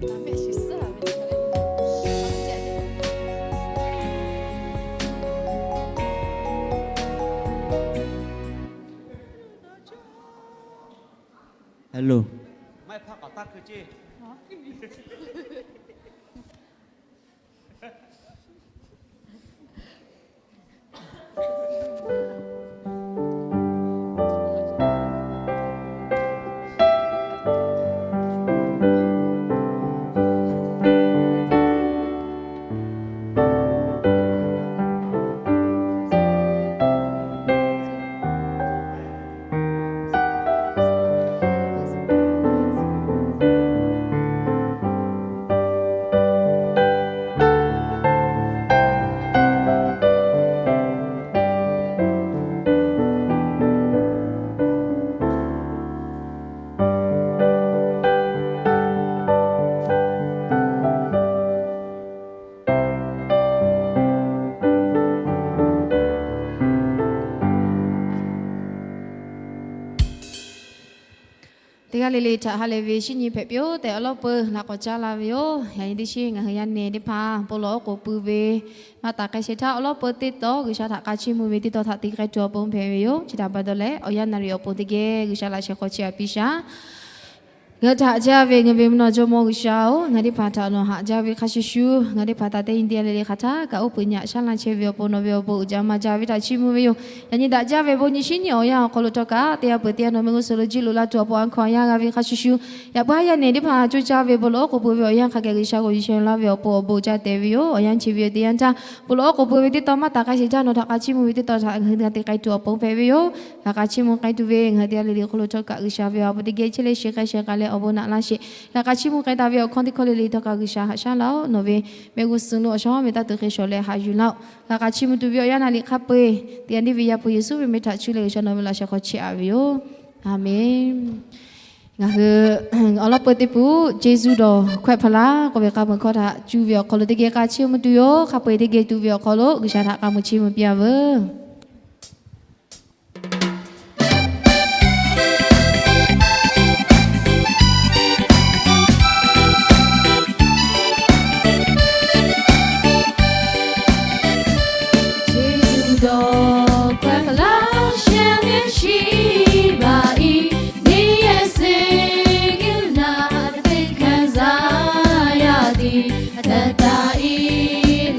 Hello. Teˇ g'aˇ le le htaꞈ ha lehˬ ve shinˉ nyi hpehꞈ piˇ-oˆ tehꞈ, awˬ lawˉ peuˬ laꞈ k'awꞈ caˉ la ve yoˬ. Yaꞈ nyi teˇ shinˉ ngaˬ hui yaˇ nehˬ teˇ hpaˍ bon lawˬ oˉ k'oˍ pui ve maˇ taˍ k'ai shehˍ htaˇ, awˬ lawˉ peuˬ teˇ tawn G'uiˬsha htaꞈ k'a chiˇ mvuh ve teˇ tawn htaꞈ te k'ai tuˬ awˬ pon hpehꞈ ve yoˬ. Chi htaꞈ pa taw leh, awˬ yanˇ naˍ riˍ awˬ pon teˇ geh G'uiˬsha laꞈ sheh hk'aw chiˇ aꞈ piˇ shaˍ. Ngaˬ hui htaꞈ haꞈ jaˇ ve ngaˬ ve mvuhˇ naw jawˇmawˇ G'uiˬsha-oˬ, ngaˬ teˇ hpaˍ htaꞈ nawˬ haꞈ jaˇ ve hk'a shuˍ shuˍ, ngaˬ teˇ hpaˍ taˍ teˇ nyi teˇ yanˇ le le hk'aˬ htaˇ kaꞈ oˇ peuˬ nyi aꞈ shaˉ laˇ chehˇ ve awˬ pon nawˬ ve awˬ bon uiˍ jaˇ maˇ jaˇ ve htaꞈ chiˇ mvuh ve yoˬ. Yaꞈ nyi daꞈ jaˇ ve bon nyi shinˉ nyi awˬ yanˇ awˬ hk'aw lo htawˇ kaꞈ, teˇ yanˇ peuˬ teˇ yanˇ nawˬ mehˆ g'uˇ suhˍ lo jiˇ lo laˇ tuˬ awˬ pon a hkaw a yaˇ g'a ve hk'a shuˍ shuˍ, yaꞈ puiˉ haˉ yaˇ nehˬ teˇ hpaˍ coˇ caˇ ve bon lawˬ oˉ k'oˍ pui ve awˬ yanˇ hk'a geh G'uiˬsha k'o yuˬ sheh laˇ ve awˬ pon awˬ bon uiˍ jaˇ tehꞈ ve yoˬ. Awˬ yanˇ chi ve yoˬ teˇ yanˇ htaˇ, bon lawˬ oˉ k'oˍ pui ve teˇ tawn maˇ taˍ k'ai shehˍ htaˇ, nawˬ htaꞈ k'a chiˇ mvuh ve teˇ tawn htaꞈ ngaˬ hui g'a te k'ai tuˬ awˬ pon hpehꞈ ve yoˬ. G'a k'a chiˇ mvuh k'ai tuˬ ve ngaˬ hui teˇ yanˇ le le hk'oˆ lo htawˇ kaꞈ G'uiˬsha ve awˬ bon teˇ geh chehˇ leh shiˍ k'ai shehˍ k'ai leh awˬ bon naꞈ laˇ sheˍ. G'a k'a chiˇ mvuh k'ai taˍ ve awˬ hkawˇ teˇ hkawˇ le le htawˇ kaꞈ G'uiˬsha haꞈ shaˉ laˇ-oˆ. Nawˬ ve mehˆ g'uˇ suhˍ lo awˬ shaw ve taˇ tuˬ hk'e shawˍ leh haꞈ yuˬ laˇ-oˆ. G'a k'a chiˇ mvuh tuˬ ve awˬ yanˇ naˍ riˍ hk'a peu-eˬ teˇ yanˇ teˇ ve Yaˇ hpu Yeˍsuˆ ve meh htaꞈ cuˇ leh G'uiˬsha nawˬ ve laꞈ sheh hk'aw chehˇ aꞈ ve yoˬ. Aˍmenˍ. Ngaˬ hui awˬ lawˉ peuˬ teˇ pun Jeˇsuˆ dawˬ hkawehˇ hpaˍ laˇ k'oˆ ve k'a meuˬ hkawˇ htaꞈ cuˇ ve awˬ hk'aw lo teˇ geh k'a chiˇ mvuh tuˬ yoˬ. Hk'a peu-eˬ teˇ geh tuˬ ve awˬ hk'aw lo G'uiˬsha htaꞈ k'a mvuh chiˇ mvuh piˇ-a veuˬ. Jeˇsuˆ dawˬ hkawehˇ hpaˍ laˇ shehˍ ve shiˍ baˬ-e, neˇ yehˬ suh g'uiˬ naꞈ teˇ hkanˍ zaˇ yaˇ tiˉ htaꞈ taˍ-e,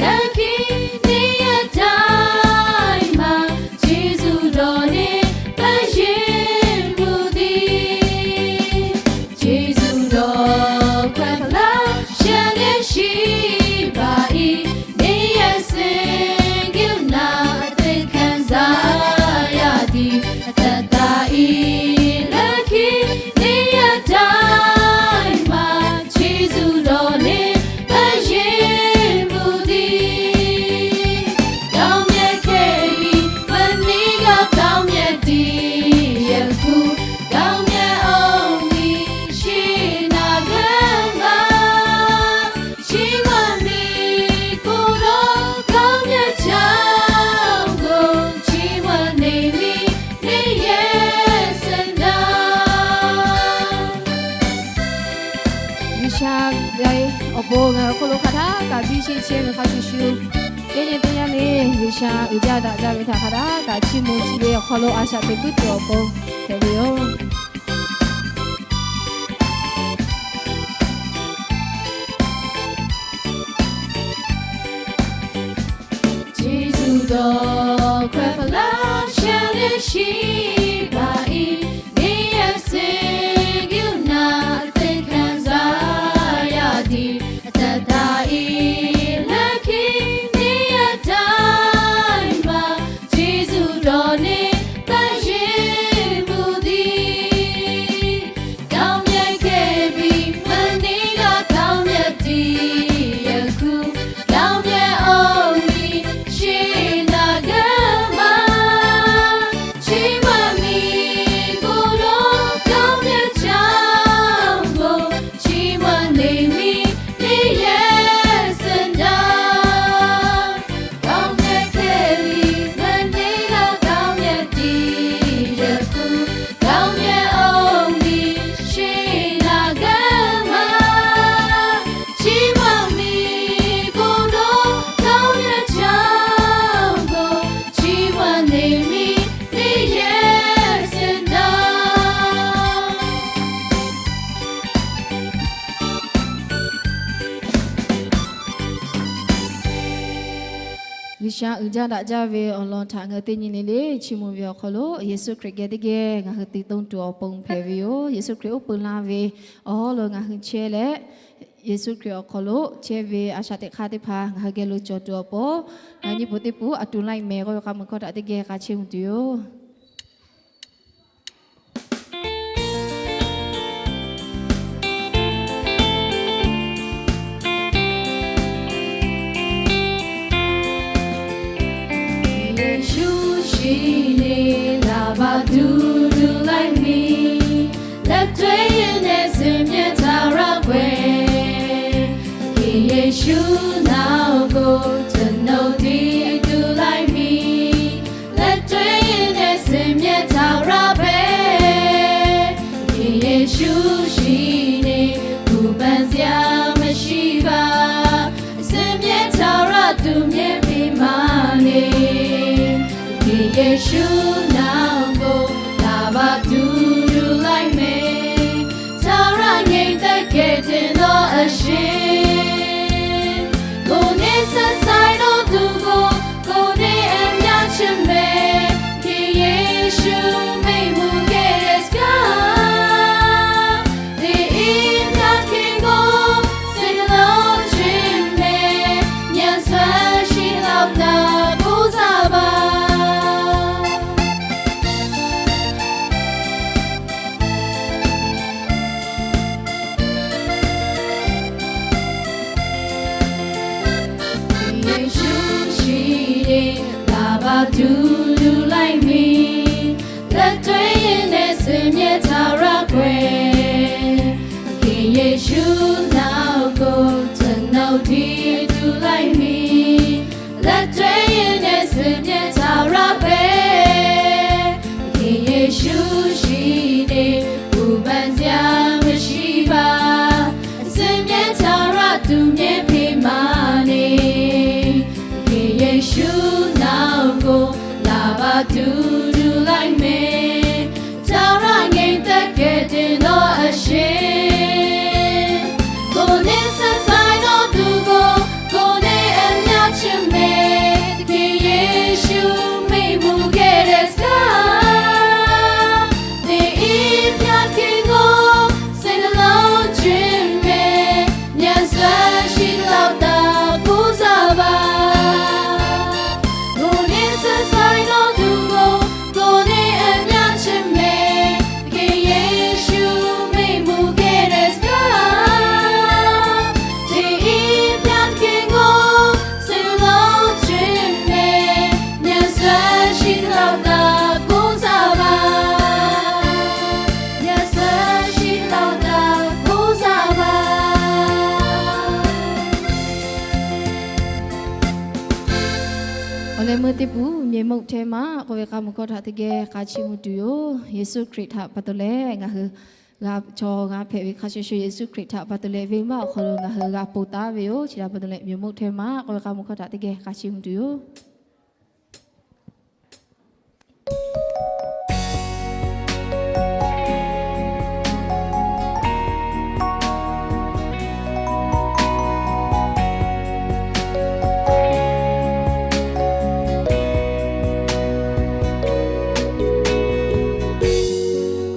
leuˉ hkiˆ neˇ yehˬ htaiˍ maˬ Jeˇsuˆ dawˬ neˇ pehˇ yeˬ mvuh tiˉ. Jeˇsuˆ dawˬ hkawehˇ hpaˍ laˇ shehˍ ve shiˍ baˬ-e, neˇ yehˬ suh g'uiˬ naꞈ teˇ hkanˍ zaˇ yaˇ tiˉ htaꞈ taˍ-e, leuˉ hkiˆ neˇ yehˬ htaiˍ maˬ Jeˇsuˆ dawˬ neˇ pehˇ yeˬ mvuh tiˉ. Gawˇ mehˆ hkeh miˬ ma neˇ g'aˇ gawˇ mehˆ tiˉ yehˬ kuˬ, gawˇ mehˆ awˬ miˬ shiˍ naꞈ g'uiˬ maˬ, chi maˬ miˬ k'oˍ dawˇ gawˇ mehˆ chaˇ g'oˬ, chi maˬ neˇ miˬ neˇ yehˬ suh naˍ. G'uiˬsha ve awˬ bon ngaˬ hui awˬ hk'aw lo hk'aˬ htaˇ kaꞈ biˇ sheˆ chehˇ ve hk'a shuˍ shuˍ, teˇ nyi teˇ yanˇ le G'uiˬsha uiˍ jaˇ daꞈ jaˇ ve htaꞈ hk'aˬ htaˇ kaꞈ chiˇ mvuh chi ve awˬ hk'aw lo a shaꞈ teꞈ puiˉ tuˬ awˬ pon hpehꞈ ve yoˬ. Jeˇsuˆ dawˬ hkawehˇ hpaˍ laˇ shehˍ ve shiˍ baˬ-e, neˇ yehˬ suh g'uiˬ naꞈ teˇ hkanˍ zaˇ yaˇ tiˉ htaꞈ taˍ-e, leuˉ hkiˆ neˇ yehˬ htaiˍ maˬ Jeˇsuˆ dawˬ neˇ pehˇ yeˬ mvuh tiˉ. Gawˇ mehˆ hkeh miˬ ma neˇ g'aˇ gawˇ mehˆ tiˉ yehˬ kuˬ, gawˇ mehˆ awˬ miˬ shiˍ naꞈ g'uiˬ maˬ, chi maˬ miˬ k'oˍ dawˇ gawˇ G'uiˬsha uiˍ jaˇ daꞈ jaˇ ve awˬ lawn htaꞈ ngaˬ hui teˇ nyi le le chiˇ mvuh ve awˬ hk'aw lo, Yeˍsuˆ Hkriꞈ geh teˇ geh ngaˬ hui te toˇ tuˬ awˬ pon hpehꞈ ve yoˬ. Yeˍsuˆ Hkriꞈ uˉ peunˍ la ve awˬ hawˉ lo ngaˬ hui chehˇ leh, Yeˍsuˆ Hkriꞈ awˬ hk'aw lo chehˇ ve a shaꞈ teꞈ hk'aˇ teˇ hpaˍ ngaˬ hui geh lo cawˬ tuˬ awˬ pon, nyiˇ puˍ teˇ puˍ aˬ tuˬ laiˉ mehˍ k'oˆ ve k'a muiˬ hkawˇ htaꞈ teˇ geh k'a chehˇ mvuh tuˬ yoˬ. Yeˍsuˆ shiˍ le laˇ baˬ tuˬ tuˬ laiˉ miˬ, leh tuꞈ yehˬ nehˬ suhˍ mehˍ htaꞈ raˇ k'ai. Yeˍsuˆ naˬ k'o, tuꞈ nawˬ tiˉ tuˬ laiˉ miˬ, leh tuꞈ yehˬ nehˬ suhˍ mehˍ htaꞈ raˇ hpehꞈ. Yeˍsuˆ shiˍ le, ကိုယ်ပန်စရာမရှိပါ, suhˍ mehˍ htaꞈ raˇ tuˬ mehˍ piˇ maˇ le. Yeˍsuˆ naˬ k'o, laˇ baˬ tuˬ tuˬ laiˉ mehˍ, ထာဝရ ငြိမ်သက် ကယ်တင်သောအရှင်၊ ကိုယ်နှင့်ဆက်ဆိုင်သောသူကို ကိုယ်နှင့်အမျှချစ်မယ်၊ ခင်ယေရှုမိန့်မူခဲ့တဲ့စကား၊ သင်၏ဘုရားသခင်ကို စိတ်နှလုံးချစ်မယ်၊ ညံစွမ်းရှိလောက်သာကိုးစားပါ။ ခင်ယေရှုရှိရင် လာပါတူတူလိုက်မည်၊ လက်တွဲရင်းနဲ့ စင်မြဲထာဝရခွဲ၊ ခင်ယေရှုနောက်ကို ကျွန်ုပ်တည်တူလိုက်မည်၊ လက်တွဲရင်းနဲ့ စင်မြဲထာဝရပဲ၊ ခင်ယေရှုရှိနေ ပူပန်စရာမရှိပါ၊ စင်မြဲထာဝရသူမြဲဖေးမနေ၊ ခင်ယေရှုနောက်ကို လာပါတူတူလိုက်မယ်၊ ထာဝရငြိမ်သက်ကယ်တင်သောအရှင်၊ ကိုယ်နှင့်ဆက်ဆိုင်သောသူကို ကိုယ်နှင့်အမျှချစ်မယ်၊ သခင်ယေရှုမိန့်မူခဲ့တဲ့စကား၊ သင်၏ဘုရားသခင်ကို စိတ်နှလုံးချစ်မယ်၊ ညံစွမ်းရှိသလောက်သာကိုးစားပါ။ ကိုယ်နှင့်ဆက်ဆိုင်သောသူကို ကိုယ်နှင့်အမျှချစ်မယ်၊ သခင်ယေရှုမိန့်မူခဲ့တဲ့စကား၊ သင်၏ဘုရားသခင်ကို စိတ်နှလုံးချစ်မယ်၊ ညံစွမ်းရှိသလောက်သာကိုးစားပါ။ ညံစွမ်းရှိသလောက်သာကိုးစားပါ။ Awˬ leh meuˇ teˇ pun မြေမှုန့်ထဲမှာ k'oˆ ve k'a muiˬ hkawˇ htaꞈ teˇ geh k'a chiˇ mvuh tuˬ yoˬ. Yeˍsuˆ Hkriꞈ htaꞈ pa taw leh ngaˬ hui g'a chaw g'a hpehꞈ ve hk'a shuˍ shuˍ, Yeˍsuˆ Hkriꞈ htaꞈ pa taw leh venˇbaˆ awˬ hk'aw lo ngaˬ hui g'a ponˬ taˍ ve yoˬ. Chi htaꞈ pa taw leh မြေမှုန့်ထဲမှာ k'oˆ ve k'a muiˬ hkawˇ htaꞈ teˇ geh k'a chiˇ mvuh tuˬ yoˬ.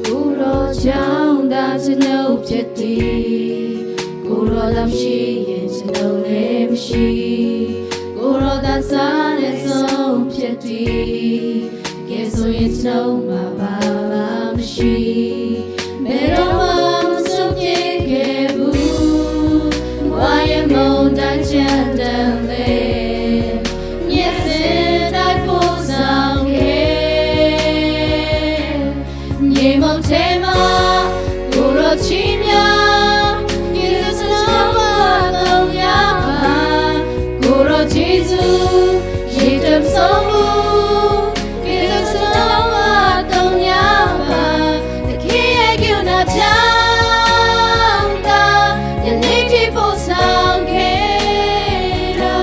ကိုယ်တော်ကြောင့်သာကျွန်ုပ်ဖြစ်သည်၊ ကိုယ်တော်သာမရှိရင်ကျွန်ုပ်လည်းမရှိ၊ ကိုယ်တော်သာစတဲ့ဆုံးဖြတ်သည်၊ တကယ်ဆိုရင်ကျွန်ုပ်မှာဘာမှမရှိ၊ ဘယ်တော့မှမဆုံးဖြတ်ခဲ့ဘူး၊ ဘာရဲ့မုန်တိုင်းကြမ်းတမ်းလဲမျက်စိတိုင်းပို့ဆောင်ခဲ့ မြေမှုန့်ထဲမှာကိုယ်တော်ချီးမြှောက်၊ ယေရှုကျွန်တော်ဘာသုံးရပါ၊ ကိုယ်တော်ယေရှုရေတံဆုံးဘူး၊ ယေရှုကျွန်တော်ဘာသုံးရပါ၊ သခင်ရဲ့ကရုဏာကြောင့်သာယနေ့ထိပို့ဆောင်ခဲ့တာ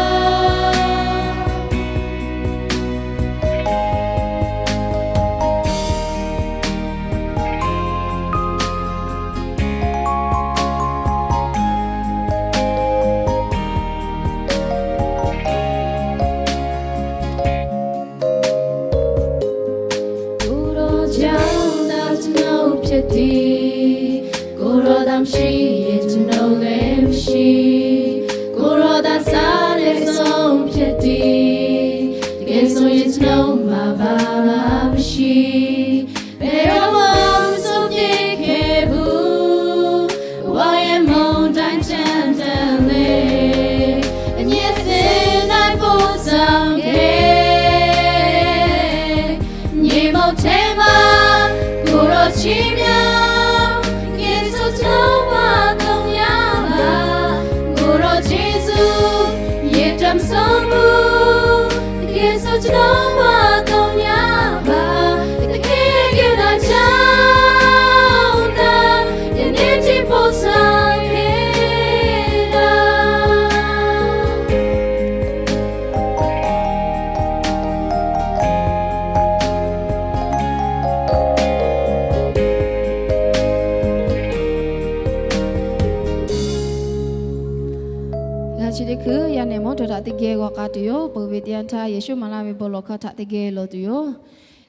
G'a chi teˇ hkui yaˇ nehˬ mawˇ htawˇ htaꞈ teˇ geh g'aw k'a tuˬ yoˬ. Peuˬ ve teˇ yanˇ htaˇ Yeˍsuˆ maˍ laˇ ve bon lawˬ hkawˇ htaꞈ teˇ geh lawˬ tuˬ yoˬ.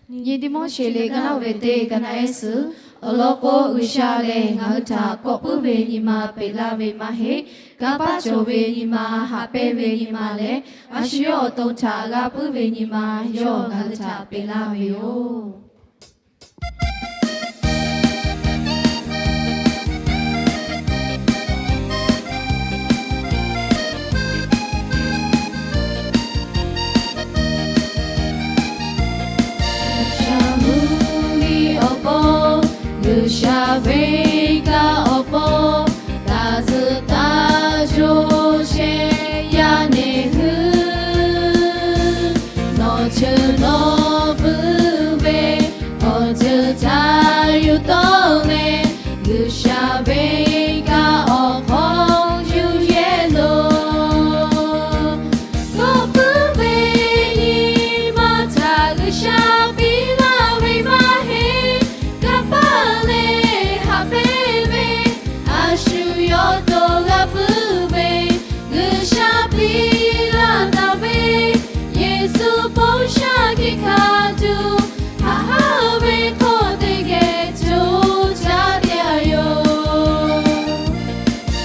Nyi Tiˆmoˉseˍ liꞈ ka naˆ ve teˇ ka naˆ ehˉ suhˍ, awˬ lawn k'o, G'uiˬsha lehˬ ngaˬ hui htaꞈ kawˆ puiˉ ve nyi ma peꞈ laˇ ve maˇ heˆ. Kanˇ paˆ cawˬ ve nyi ma, haꞈ pehnˇ ve nyi ma leh, a shu yawˇ awˬ to htaꞈ g'a puiˉ ve nyi ma yawˇ ngaˬ hui htaꞈ peꞈ laˇ ve yoˬ. G'uiˬsha mvuhˇmiˬ awˬ pon, G'uiˬsha venˇ kaˆ awˬ pon, taˇ zuhꞈ taˇ co chehˇ yaˇ nehˬ hui, nawˬ ceuˬ nawˬ vuiˬ ve awˬ ceuˬ htaꞈ yuˬ tawˆ leh, G'uiˬsha venˇ kaˆ awˬ hk'aw yuˬ yehˇ loˬ. Kawˆ puiˉ ve nyi ma htaꞈ G'uiˬsha piˇ laˇ ve maˇ heˆ. Kanˇ paˆ leh haꞈ pehnˇ ve, a shu yawˇ to g'a puiˉ ve, G'uiˬsha piˇ laˇ taˍ ve, Yeˍsuˆ bon sha hkiˆ hkanˍ tuˬ, haꞈ haˉ ve hk'aw teˇ geh co caˇ teˇ yanˇ yoˬ.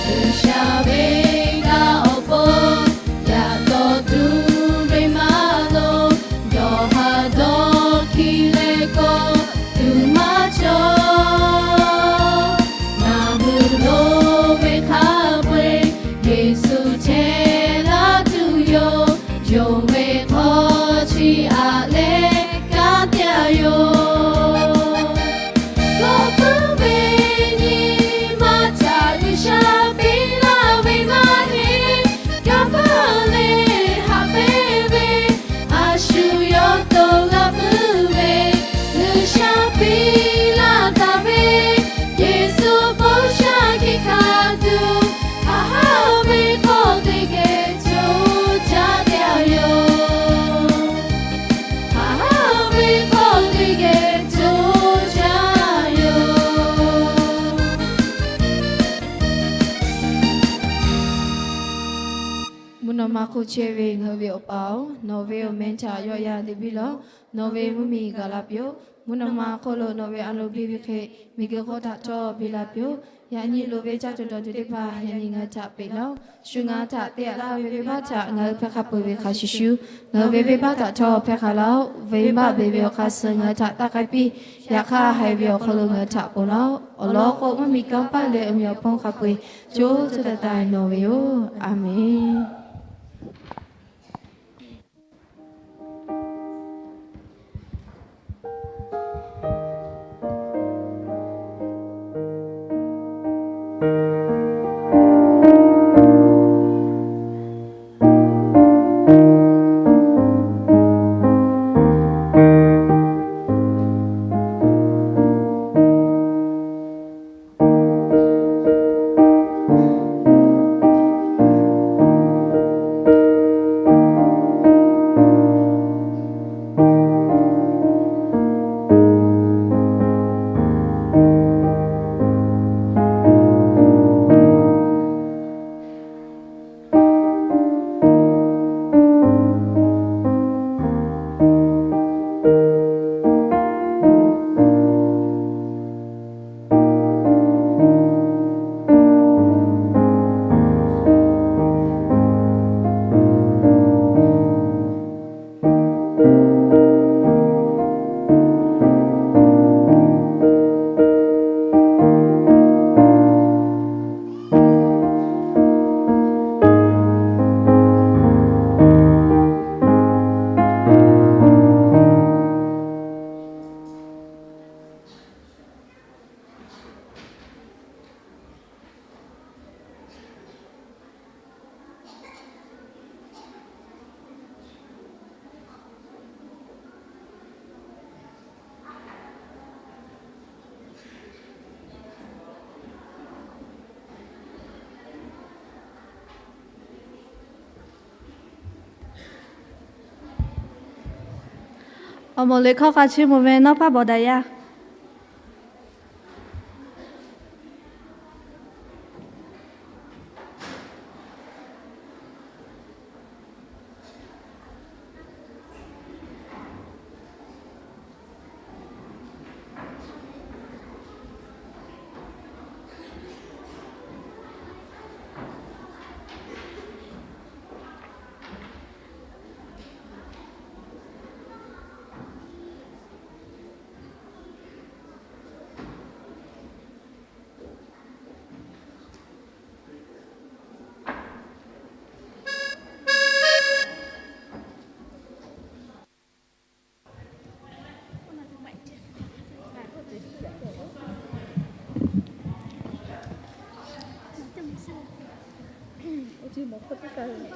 G'uiˬsha venˇ kaˆ awˬ pon, yaꞈ taw tuˬ ve maˇ loˍ. Dawˬ haˍ dawˇ hkiˇ leh kawˆ tuˬ maˇ cawˬ. Ngaˬ hui lo ve hk'a peu-eˬ, Yeˍsuˆ chehˇ laˇ tuˬ yoˬ. Yonˍ ve hk'aw chi aꞈ leh kanˉ te-a yoˬ. Kawˆ puiˉ ve nyi ma htaꞈ G'uiˬsha piˇ laˇ ve maˇ heˆ. Kanˇ paˆ leh haꞈ pehnˇ ve, a shu yawˇ to g'a puiˉ ve, G'uiˬsha piˇ laˇ taˍ ve, Yeˍsuˆ bon sha hkiˆ hkanˍ tuˬ, haꞈ haˉ ve hk'aw teˇ geh co caˇ teˇ yanˇ yoˬ. Haꞈ haˉ ve hk'aw teˇ geh co caˇ yoˬ. Mvuhˇ naw ma hk'oˆ chehˇ ve ngaˬ hui ve Awˬ pa-oˬ, nawˬ ve awˬ meh htaꞈ yawˆ yan te piˇ laˇ-oˆ. Nawˬ ve mvuhˇmiˬ gaˬ la piˇ-oˆ. Mvuhˇ naw ma hk'oˆ lo nawˬ ve a loˍ piˇ ve hk'e, miˬguiˬ hk'oˆ htaꞈ htawˇ biˇ la piˇ-oˆ. Yaꞈ nyi loˍ ve caˇ tuˬ dawˬ tuˬ teˇ hpaˍ yaꞈ nyi ngaˬ hui htaꞈ peꞈ laˇ-oˆ. Shu ngaˬ hui htaꞈ te-a laˇ ve venˇbaˆ htaꞈ ngaˬ hui hpehˇ hk'a peu-eˬ ve hk'a shuˍ shuˍ, ngaˬ hui ve venˇbaˆ htaꞈ htawˇ hpehˇ hk'a laˇ-oˆ. Venˇbaˆ beˬ ve awˬ hk'aˇ suh ngaˬ hui htaꞈ taˇ k'ai piˇ. Yaꞈ hk'aˇ, haiˬ ve awˬ hk'aw lo ngaˬ hui htaꞈ ponˬ laˇ-oˆ. Awˬ lawn k'o, mvuhˇmiˬ kanˇ paˆ leh awˬ meꞈ awˬ hponˇ hk'a peu-eˬ co co taiˍ taiˍ nawˬ ve yoˬ. A menˬ. Awˬ moˍ liꞈ hkawˇ hk'a chiˇ mvuh ve nawˉ paˆ bawˬ daꞈ yaˇ. Oˇ chi mawˬ hkawˇ teˇ kaˇ ve.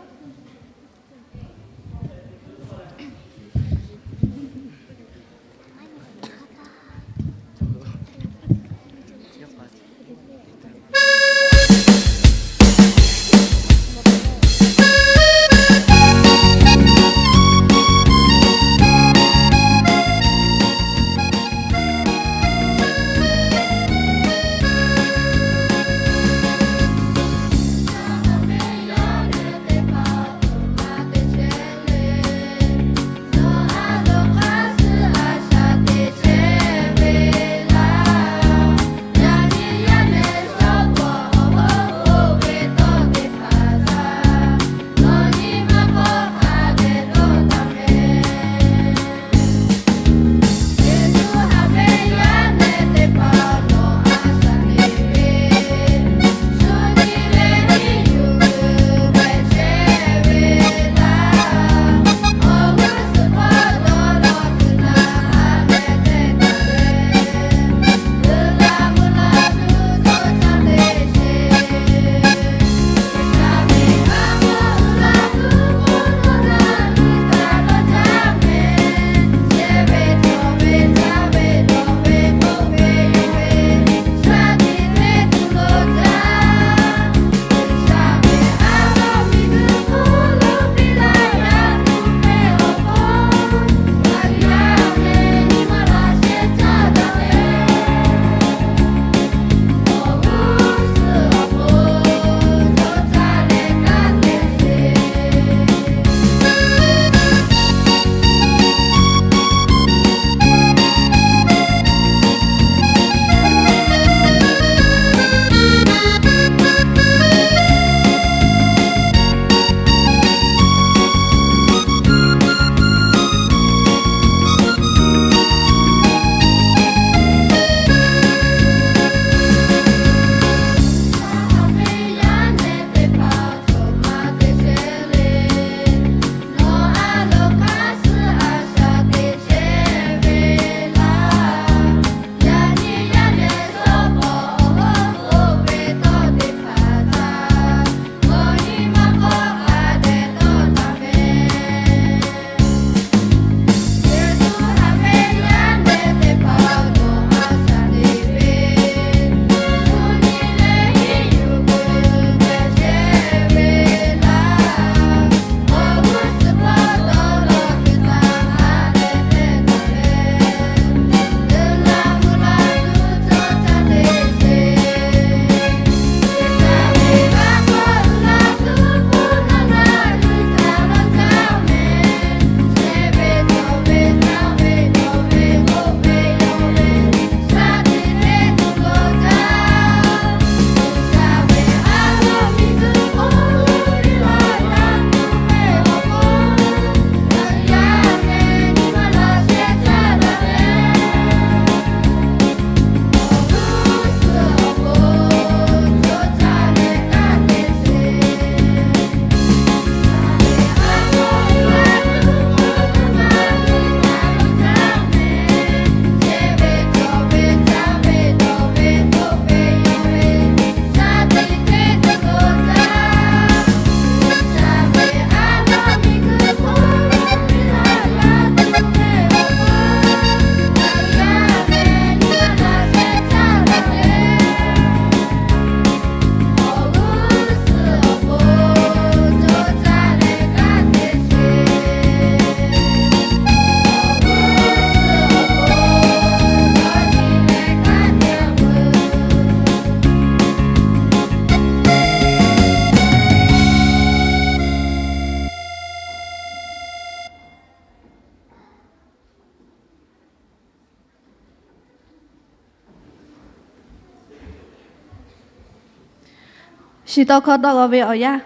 Shiˍ tawˇ hkawˇ dawˇ g'aw ve awˬ yanˇ.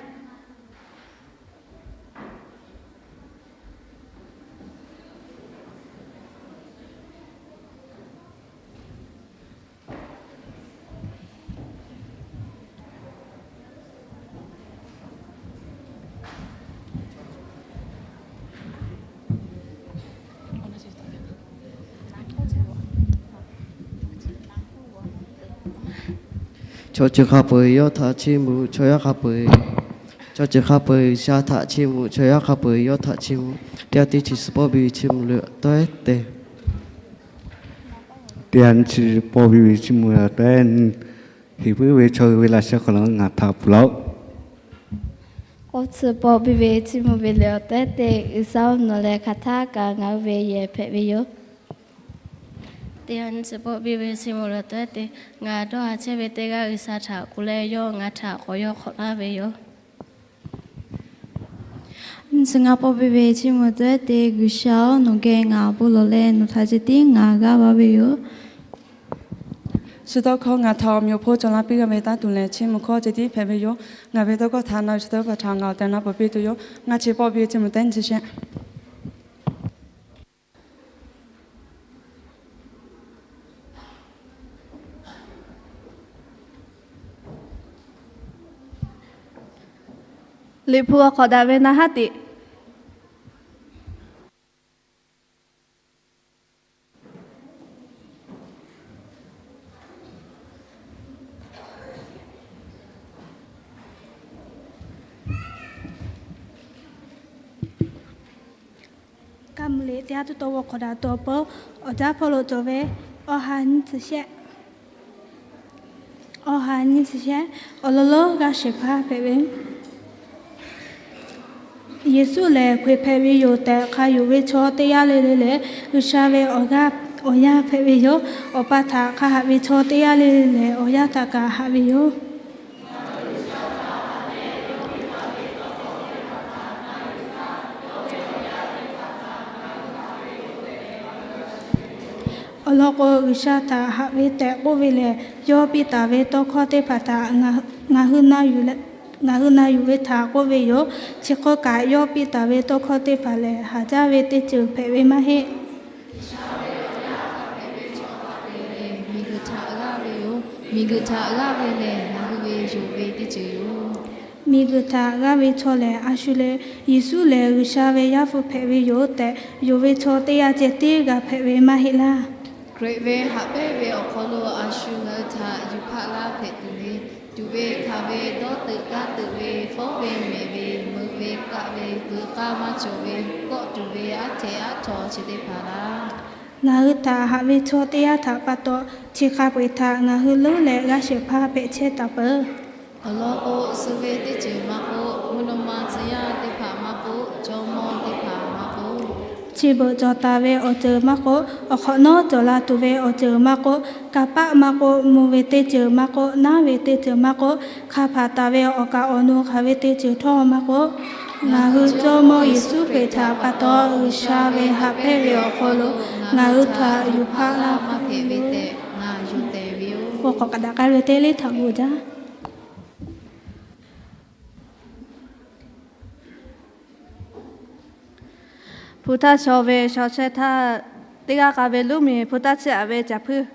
Chaw chi hk'a peu-eˬ yawˇ htaꞈ chiˇ mvuh, chaw yaˇ hk'a peu-eˬ Chaw ceuˬ hk'a peu-eˬ G'uiˬsha htaꞈ chiˇ mvuh, chaw yaˇ hk'a peu-eˬ yawˇ htaꞈ chiˇ mvuh. Teˇ g'aˇ teˇ chi suhˍ pawˆ piˇ ve chiˇ mvuh leh tawˉ-eˬ te. Teˇ g'aˇ chi pawˆ piˇ ve chiˇ mvuh leh tawˉ-eˬ. Heˍ puiˉ ve chaw hui ve laꞈ sheh hk'aw lo ngaˬ htaꞈ pfuhˍ laˇ-oˆ. K'oˆ tcuh pawˆ piˇ ve chiˇ mvuh ve lehˬ, tawˉ-eˬ te. G'uiˬsha-oˬ, nawˬ lehˬ hk'aˬ htaˇ kaꞈ ngaˬ hui ve yehˬ hpehꞈ ve yoˬ. Teˇ g'aˇ nyiˇ chi pawˆ piˇ ve chiˇ mvuh lehˬ, tawˉ-eˬ te. Ngaˬ dawˇ haˍ chehˇ ve teˇ g'aˇ G'uiˬsha htaꞈ kuˬ leh, yawˇ ngaˬ htaꞈ k'awꞈ yaw hk'awꞈ laˇ ve yoˬ. Nyiˇ chi ngaˇ pawˆ piˇ ve chiˇ mvuh lehˬ, tawˉ-eˬ te. G'uiˬsha-oˬ, nawˬ geh ngaˬ awˬ bon lawˬ leh, nawˬ htaꞈ ceh tiˉ ngaˬ g'aˇ va ve yoˬ. Chi tawˇ hkawˇ ngaˬ htaꞈ awˬ meꞈ awˬ hponˇ cawˬ laˇ piˇ g'a ve taˇ tuˬ lehˬ, chiˇ mvuh hkawˇ ceh tiˉ hpehꞈ ve yoˬ. Ngaˬ ve tawˇ hkawˇ htaꞈ na yuˬ chi tawˇ hkawˇ htaꞈ ngaˬ awˬ tehˬ awˬ na peuˬ piˇ tuˬ yoˬ. Ngaˇ chi pawˆ piˇ ve chiˇ mvuh lehˬ, teˇ nyiˇ chi shehˆ. Liꞈ hpu awˬ hk'awꞈ daꞈ ve na haˉ teꞈ. Ka mvuh liꞈ teˇ g'aˇ tuˉ taw ve awˬ hk'awꞈ daꞈ tuˬ awˬ pon, awˬ jaˇ hpawˇ lo cawˬ ve awˬ ha nyiˇ chi shehˆ. Awˬ ha nyiˇ chi shehˆ. Awˬ lawn lonˉ g'aˇ shehˍ hpaˇ hpehꞈ ve. Yeˍsuˆ lehˬ hk'aˬ hpehꞈ ve yoˬ tehꞈ hk'a yonˍ ve chaw teˇ g'aˇ le le lehˬ, G'uiˬsha ve awˬ g'aˇ awˬ yaˇ hpehꞈ ve yoˬ. Awˬ pa htaꞈ hk'a haꞈ ve chaw teˇ g'aˇ le le lehˬ, awˬ yaˇ htaꞈ kaꞈ haꞈ ve yoˬ. Awˬ lawn k'o, G'uiˬsha htaꞈ haꞈ ve tehꞈ k'oˆ ve lehˬ, yawˇ piˇ taˍ ve tawˇ hkawˇ teˇ hpaˍ htaꞈ ngaˬ hui na yuˬ leh, ngaˬ hui na yuˬ ve htaꞈ k'oˆ ve yoˬ. Chi hk'oˆ kaꞈ, yawˇ piˇ taˍ ve tawˇ hkawˇ teˇ hpaˍ lehˬ, haˍ jaˇ ve teˇ ceuˬ hpehꞈ ve maˇ heˆ. Miˬguiˬ htaꞈ g'aˇ ve yoˬ. Miˬguiˬ htaꞈ g'aˇ ve lehˬ, ngaˬ hui ve yonˍ ve teˇ ceuˬ yoˬ. Miˬguiˬ htaꞈ g'aˇ ve chaw lehˬ, a shu le, Yeˍsuˆ lehˬ G'uiˬsha ve Yaˇ hpu hpehꞈ ve yoˬ tehꞈ yonˍ ve chaw teˇ g'aˇ ceh tiˉ g'a hpehꞈ ve maˇ heˆ laˇ. Hkriꞈ ve haꞈ pehnˇ ve awˬ hk'aw lo a shu ngaˬ hui htaꞈ yuˬ hpaˆ laˇ hpehꞈ tuˬ ve, tuꞈ ve hkanˍ ve, dawˇ teuꞈ gaˇ teuꞈ ve, fawˉ ve mehˍ ve, meuꞈ ve kaˆ ve, veuꞈ k'aˇ maˇ cawˬ ve, kawˆ tuˬ ve, aˉ hteꞈ aˉ htaw chi teˇ hpaˍ laˇ. Ngaˬ hui htaꞈ haꞈ ve chaw teˇ g'aˇ htaꞈ pa taw, chi hk'a peu-eˬ htaꞈ ngaˬ hui leuˉ leh g'aˇ shehˍ hpaˇ hpehꞈ chehˇ taˍ peuˬ. Awˬ lawn k'o, suh ve teˇ ceuˬ maˇ k'oˆ, mvuhˇ naw ma tcuh yaˇ teˇ hpaˍ maˇ k'oˆ, jawˇmawˇ teˇ hpaˍ maˇ k'oˆ, chi beuꞈ cawˬ taˍ ve awˬ ceuˬ maˇ k'oˆ, awˬ hk'awꞈ nawˉ cawˬ la tuˬ ve awˬ ceuˬ maˇ k'oˆ, kanˇ paˆ maˇ k'oˆ, mvuh ve teˇ ceuˬ maˇ k'oˆ, naˉ ve teˇ ceuˬ maˇ k'oˆ, hk'a hpaˍ taˍ ve awˬ kaˍ awˬ nu hk'aˬ ve teˇ ceuˬ htawˇ maˇ k'oˆ, ngaˬ hui Jawˇmawˇ Yeˍsuˆ Hkriꞈ htaꞈ pa taw G'uiˬsha ve haꞈ pehnˇ ve awˬ hk'aw lo ngaˬ hui htaꞈ yuˬ hpaˆ laˇ maˇ hpehꞈ ve tehꞈ ngaˬ yuˬ tehꞈ ve yoˬ. K'awꞈ k'aꞈ daꞈ k'ai ve teˇ leˇ htaꞈ g'oꞈ jaˇ. Hpu htaˇ shaw ve shaw shehˇ htaˇ, teˇ g'aˇ k'a ve luˉ miˬ hpu htaˇ chiˇ aꞈ ve caˬ hpuiˇ.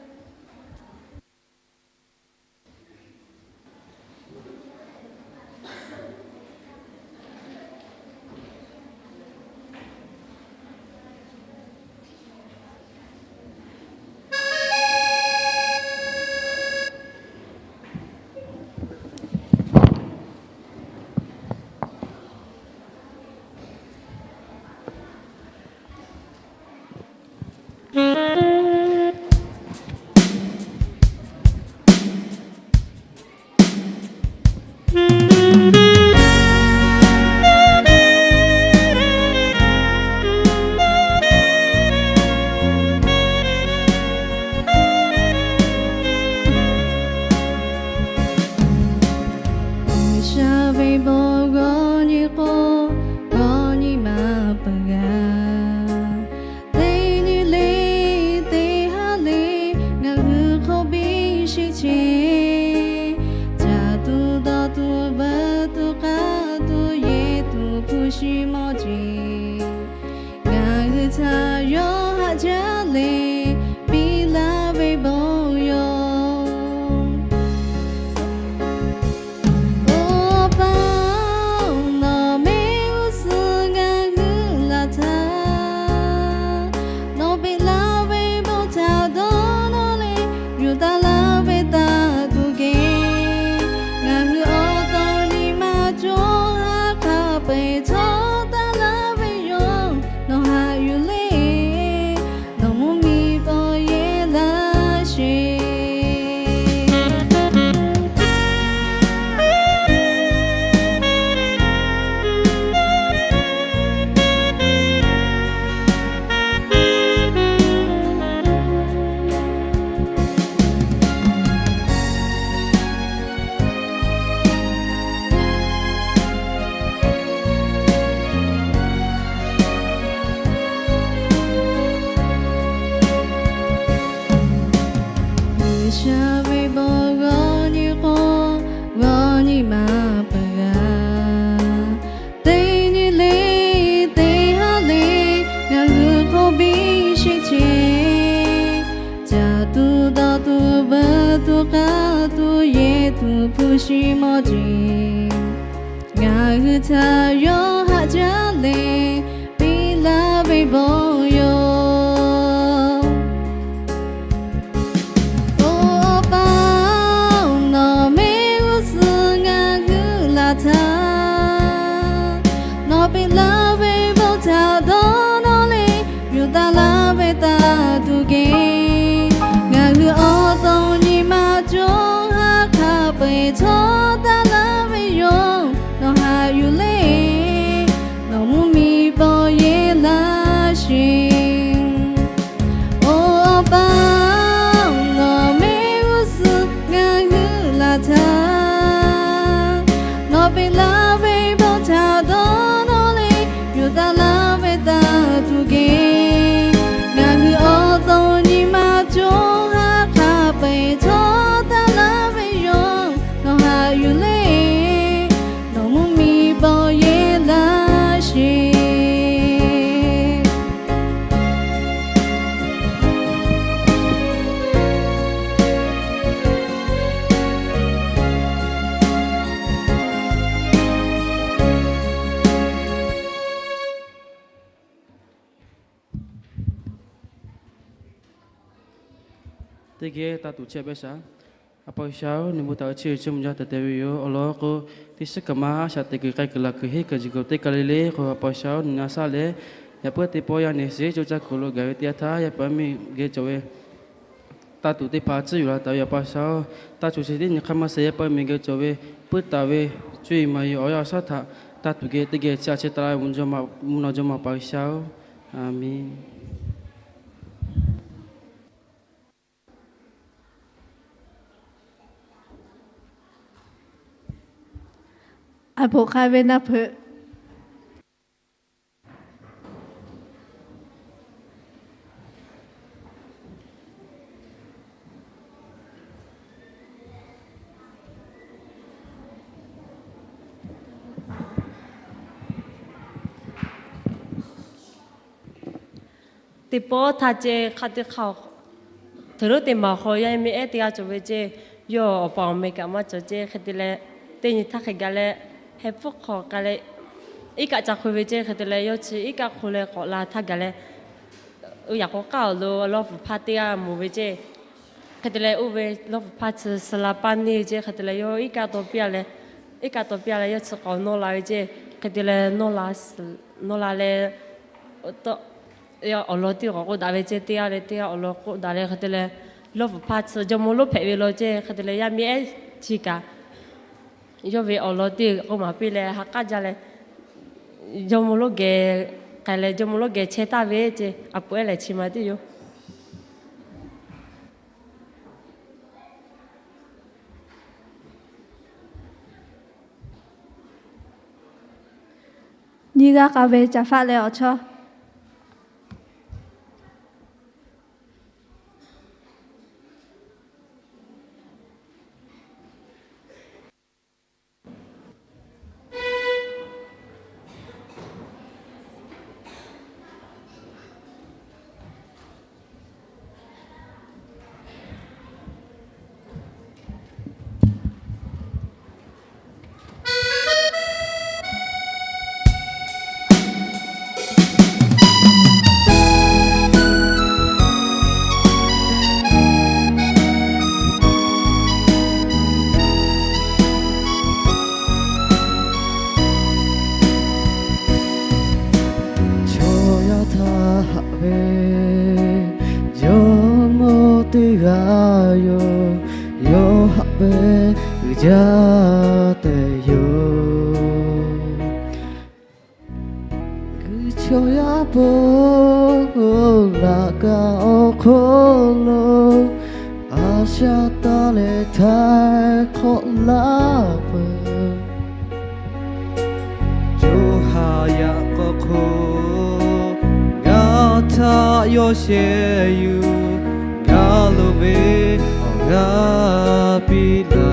G'uiˬsha ve bon g'awˇ nyi k'o, g'awˇ nyi maˇ peuˬ g'a. Teˇ nyi le, teˇ haˉ le, ngaˬ hui hk'aw biˇ sheˆ chehˇ. Caˇ tuˬ dawˬ tuˬ veuꞈ tuˬ k'aˆ tuˬ yehˬ tuˬ hpu shi mawˇ jeˬ, ngaˬ hui htaꞈ yawˇ haꞈ jaˇ leh piˇ laˇ ve bon yoˬ. Awˬ pa-oˬ, nawˬ mehˆ g'uˇ suhˍ ngaˬ hui laˬ htaˇ, nawˬ peꞈ laˇ ve bon htaꞈ dawˇ nawˇ leh yuˬ taˍ laˇ ve taˇ tuˬ geh, ngaˬ hui awˬ to nyi ma cawˬ ha chi mawˇ jeˬ, ngaˬ hui htaꞈ yawˇ haꞈ jaˇ leh, piˇ laˇ ve bon yoˬ. Oˇ Awˬ pa-oˬ, nawˬ mehˆ g'uˇ suhˍ ngaˬ hui laˬ htaˇ, nawˬ piˇ laˇ ve bon htaꞈ dawˇ nawˇ leh, yuˬ taˍ laˇ ve taˇ tuˬ geh, ngaˬ hui awˬ to nyi ma cawˬ ha hk'a peu-eˬ htawˇ taˍ laˇ ve yoˬ. Nawˬ haꞈ yuˬ leh, nawˬ mvuhˇ miˬ paw yehˇ laˇ sheˍ. Oˇ Awˬ pa-oˬ, nawˬ mehˆ g'uˇ suhˍ ngaˬ hui laˬ htaˇ, nawˬ piˇ laˇ ve bon htaꞈ dawˇ nawˇ leh, yuˬ taˍ laˇ ve taˇ tuˬ geh, ngaˬ hui awˬ to nyi ma cawˬ ha hk'a peu-eˬ htawˇ taˍ laˇ ve yoˬ. Nawˬ haꞈ yuˬ leh, nawˬ mvuhˇ miˬ paw yehˇ laˇ sheˍ. Teˇ geh taˇ tuˬ chehˇ pehˇ shaˍ. A pa G'uiˬsha-oˬ, nawˬ bon htaꞈ chiˇ uiˍ chiˇ mvuh jaˇ tehꞈ te ve yoˬ. Awˬ lawn k'o, teˇ shiˉ kaꞈ maˇ shaꞈ teꞈ kuiˬ k'ai kuiˬ laˬ kuiˬ henˇ kuiˬ jiˬ kuiˬ teˇ kaˬ le le k'o, a pa G'uiˬsha-oˬ, nawˬ na shaˉ leh, yaꞈ puiˉ teˇ pawˆ yaˇ neˬ suhˍ coˇ caˇ kuiˬ lo gaˬ ve teˇ yanˇ htaˇ, yaˇ paˍ yaˇ miˇ geh cawˬ ve taˇ tuˬ teˇ hpaˍ tcuhˉ yuˬ la taˍ ve, a pa G'uiˬsha-oˬ, taˇ shuˍ sheˍ tiˉ nyi hk'aˇ maˇ shehˍ, yaˇ paˍ yaˇ miˇ geh cawˬ ve puiˉ taˍ ve cuˇ yiˍ maˍ yiˍ awˬ yanˇ awˬ shaˉ htaꞈ taˇ tuˬ geh teˇ geh chi a chehˇ taˍ laˇ ve mvuhˇ naw jawˇmawˇ a pa G'uiˬsha-oˬ, a menˬ. A poꞈ hk'a ve naˆ hpeuꞈ. Teˇ pawˆ htaˇ ceh hk'a teˇ hk'aˇ, hteꞈ lonˉ teˇ maˬ hk'aw yaˇ miˇ ehˉ teˇ g'aˇ cawˬ ve ceh, yawˇ awˬ pa awˬ meh kaꞈ maˇ cawˬ ceh, hk'e te leh, teˇ nyi htaˇ hk'e gaˬ leh, heh pfuhˇ hk'aw k'ai leh, iˉ kaˆ ca hk'oˆ ve ceh, hk'e te leh yawˇ chi iˉ kaˆ hk'oˆ leh k'awꞈ la htaˇ gaˬ leh, yaꞈ k'aw k'aˇ awˬ lo lawˇ vuˬ hpaˇ teˇ g'aˇ mawˬ ve ceh, hk'e te leh oˇ ve lawˇ vuˬ hpaˇ chi suh la paˇ neˇ ve ceh, hk'e te leh yawˇ iˉ kaˆ taw piˇ a leh, iˉ kaˆ taw piˇ a leh yawˇ chi k'awꞈ nawˇ la ve ceh, hk'e te leh nawˇ la, nawˇ la leh, awˬ lawn teˇ g'aˇ k'oˆ daꞈ ve ceh, teˇ g'aˇ leh teˇ g'aˇ awˬ lawn k'oˆ daꞈ leh, hk'e te leh lawˇ vuˬ hpaˇ chi jawˇmawˇ lonˉ hpehꞈ ve law ceh, hk'e te leh yaˇ miˇ ehˉ chi kaꞈ yawˇ ve awˬ lawn teˇ g'aˇ k'oˆ maˍ piˇ leh ha k'aˉ jaˇ leh, jawˇmawˇ lonˉ geh k'ai leh jawˇmawˇ lonˉ geh chehˇ taˍ ve ceh, a poꞈ ehˉ lehˬ chi ma teˇ yoˬ. Nyiˇ g'aˇ k'a ve caˍ faˆ leh awˬ chawˇ. Chaw yaˇ htaꞈ haꞈ ve jawˇmawˇ teˇ g'aˇ yoˬ. Yawˇ haꞈ ve uiˍ jaˇ tehꞈ yoˬ. G'uiˬ chaw yaˇ po laꞈ ka awˬ hk'oˆ lo a shaꞈ taˍ leh htaiˍ hk'awꞈ laˇ peuˬ. Co ha yaꞈ k'aw hk'oˆ ngaˬ htaꞈ yawˇ sheh yuˬ gaˇ lo ve awˬ g'aˇ piˇ laˇ.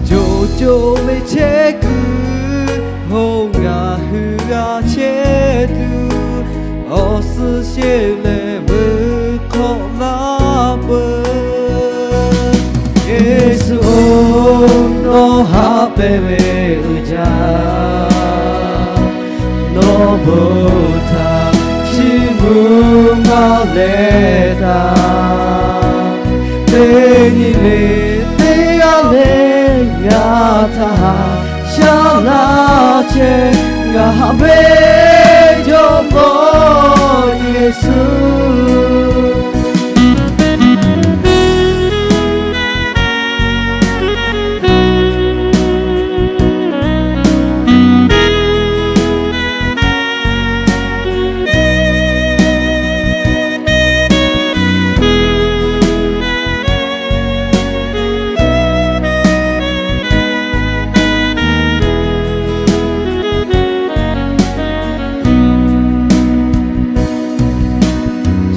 Co co ve chehˇ kuiˬ ho ngaˬ hui g'a chehˇ tuˬ, awˬ suhˍ sheˍ leh vuiˬ hk'awꞈ laˇ peuˬ. pehˇ ve uiˍ jaˇ, nawˬ bon htaꞈ chiˇ mvuh maˇ leh taˇ. Teˇ nyi le teˇ g'aˇ le ngaˬ htaꞈ haꞈ shaˉ laˇ chehˇ, ngaˬ haꞈ peˇ Jawˇmawˇ Yeˍsuˆ.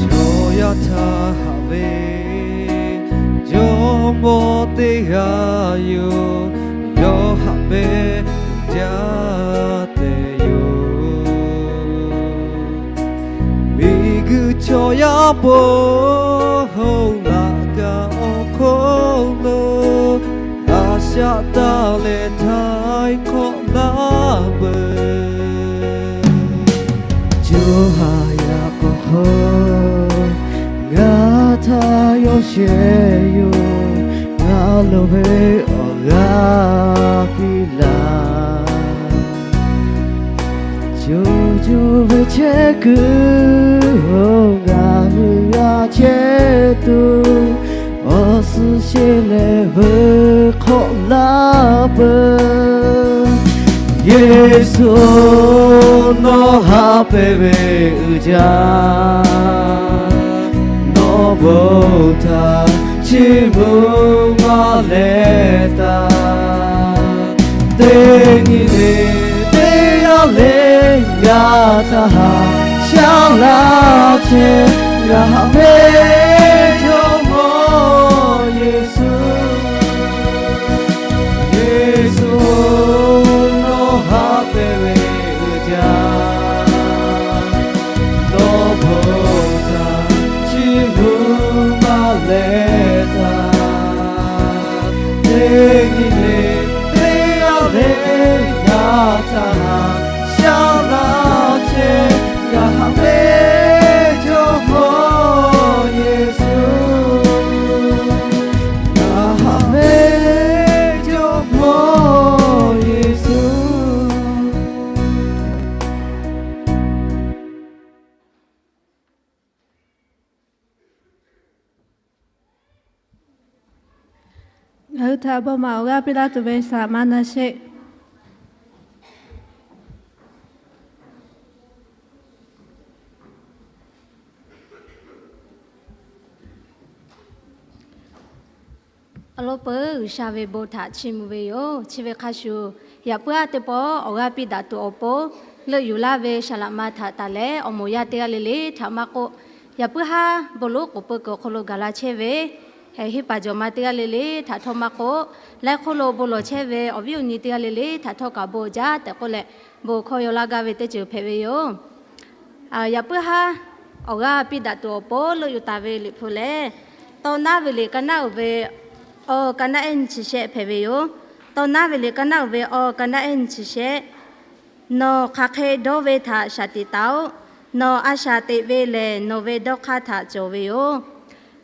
Chaw yaˇ htaˇ haꞈ ve Jawˇmawˇ teˇ g'aˇ yoˬ, yawˇ haꞈ peˇ jaˇ tehꞈ yoˬ. Miˬguiˬ chaw yaˇ po hoˆ laꞈ kaꞈ awˬ hk'oˆ lo, a shaꞈ taˍ leh htaiˍ hk'awꞈ laˇ peuˬ. Co ha yaꞈ k'aw hk'aw ngaˬ htaˇ yawˇ shehˍ yoˬ, ngaˬ loˍ ve awˬ g'aˇ piˇ laˇ. Co co ve chehˇ kuiˬ-oˬ, ngaˬ hui g'a chehˇ tuˬ awˬ suhˍ sheˍ leh veuꞈ hk'awꞈ laˇ peuˬ. Yeˍsuˆ-oˬ, nawˬ haꞈ peˇ ve uiˍ jaˇ, nawˬ bon htaꞈ chiˇ mvuh maˇ leh taˇ. Teˇ nyi le teˇ g'aˇ le ngaˬ htaꞈ haꞈ shaˉ laˇ chehˇ, ngaˬ haꞈ peˇ Jawˇmawˇ Yeˍsuˆ. Yeˍsuˆ-oˬ, nawˬ haꞈ peˇ ve uiˍ jaˇ, nawˬ bon htaꞈ chiˇ mvuh maˇ leh taˇ. Teˇ nyi le teˇ g'aˇ le ngaˬ htaꞈ haꞈ shaˉ laˇ chehˇ, ngaˬ haꞈ peˇ Jawˇmawˇ Yeˍsuˆ. Ngaˬ haꞈ peˇ Jawˇmawˇ Yeˍsuˆ. Ngaˬ hui htaꞈ bon maˍ awˬ g'aˇ piˇ laˇ tuˬ ve saˍ maˍ na sheˍ. Awˬ lawn peuˬ G'uiˬsha ve bon htaꞈ chiˇ mvuh ve yoˬ. Chi ve hk'a shuˍ, yaꞈ puiˉ aˉ teˇ pawˆ awˬ g'aˇ piˇ daꞈ tuˬ awˬ pon, leuˆ yuˬ laˇ ve saˍ laꞈ ma htaꞈ taˍ leh, awˬ moˍ yaˇ teˇ g'aˇ le le htaꞈ maˇ k'oˆ, yaꞈ puiˉ haˉ bon lonˉ k'oˍ pui kuiˬ awˬ hk'aw lo gaˬ la chehˇ ve, heˆ paˍ jawˬ ma teˇ g'aˇ le le htaꞈ htawˇ maˇ k'oˆ, laiˉ hk'oˆ lo bon lawˬ chehˇ ve awˬ viˉ awˬ nyi teˇ g'aˇ le le htaꞈ htawˇ kaꞈ bon jaˇ tehꞈ k'oˆ leh, bon hkawˇ yaw laˇ gaˇ ve teˇ ceuˬ hpehꞈ ve yoˬ. Yaꞈ puiˉ haˉ awˬ g'aˇ piˇ daꞈ tuˬ awˬ pon leuˆ yuˬ taˍ ve Liꞈ hpu lehˬ, Tawˇ naˉ ve liꞈ ka naˉ uiˍ ve awˬ ka naˉ ehˉ nyi chi shehˆ hpehꞈ ve yoˬ. Tawˇ naˉ ve liꞈ ka naˉ uiˍ ve awˬ ka naˉ ehˉ nyi chi shehˆ. Nawˬ hk'aˬ hk'e dawˇ ve htaꞈ shaˍ tiꞈ taˍ-oꞈ. Nawˬ a shaꞈ teꞈ ve lehˬ, nawˬ ve dawˇ hk'aˇ htaꞈ cawˬ ve yoˬ.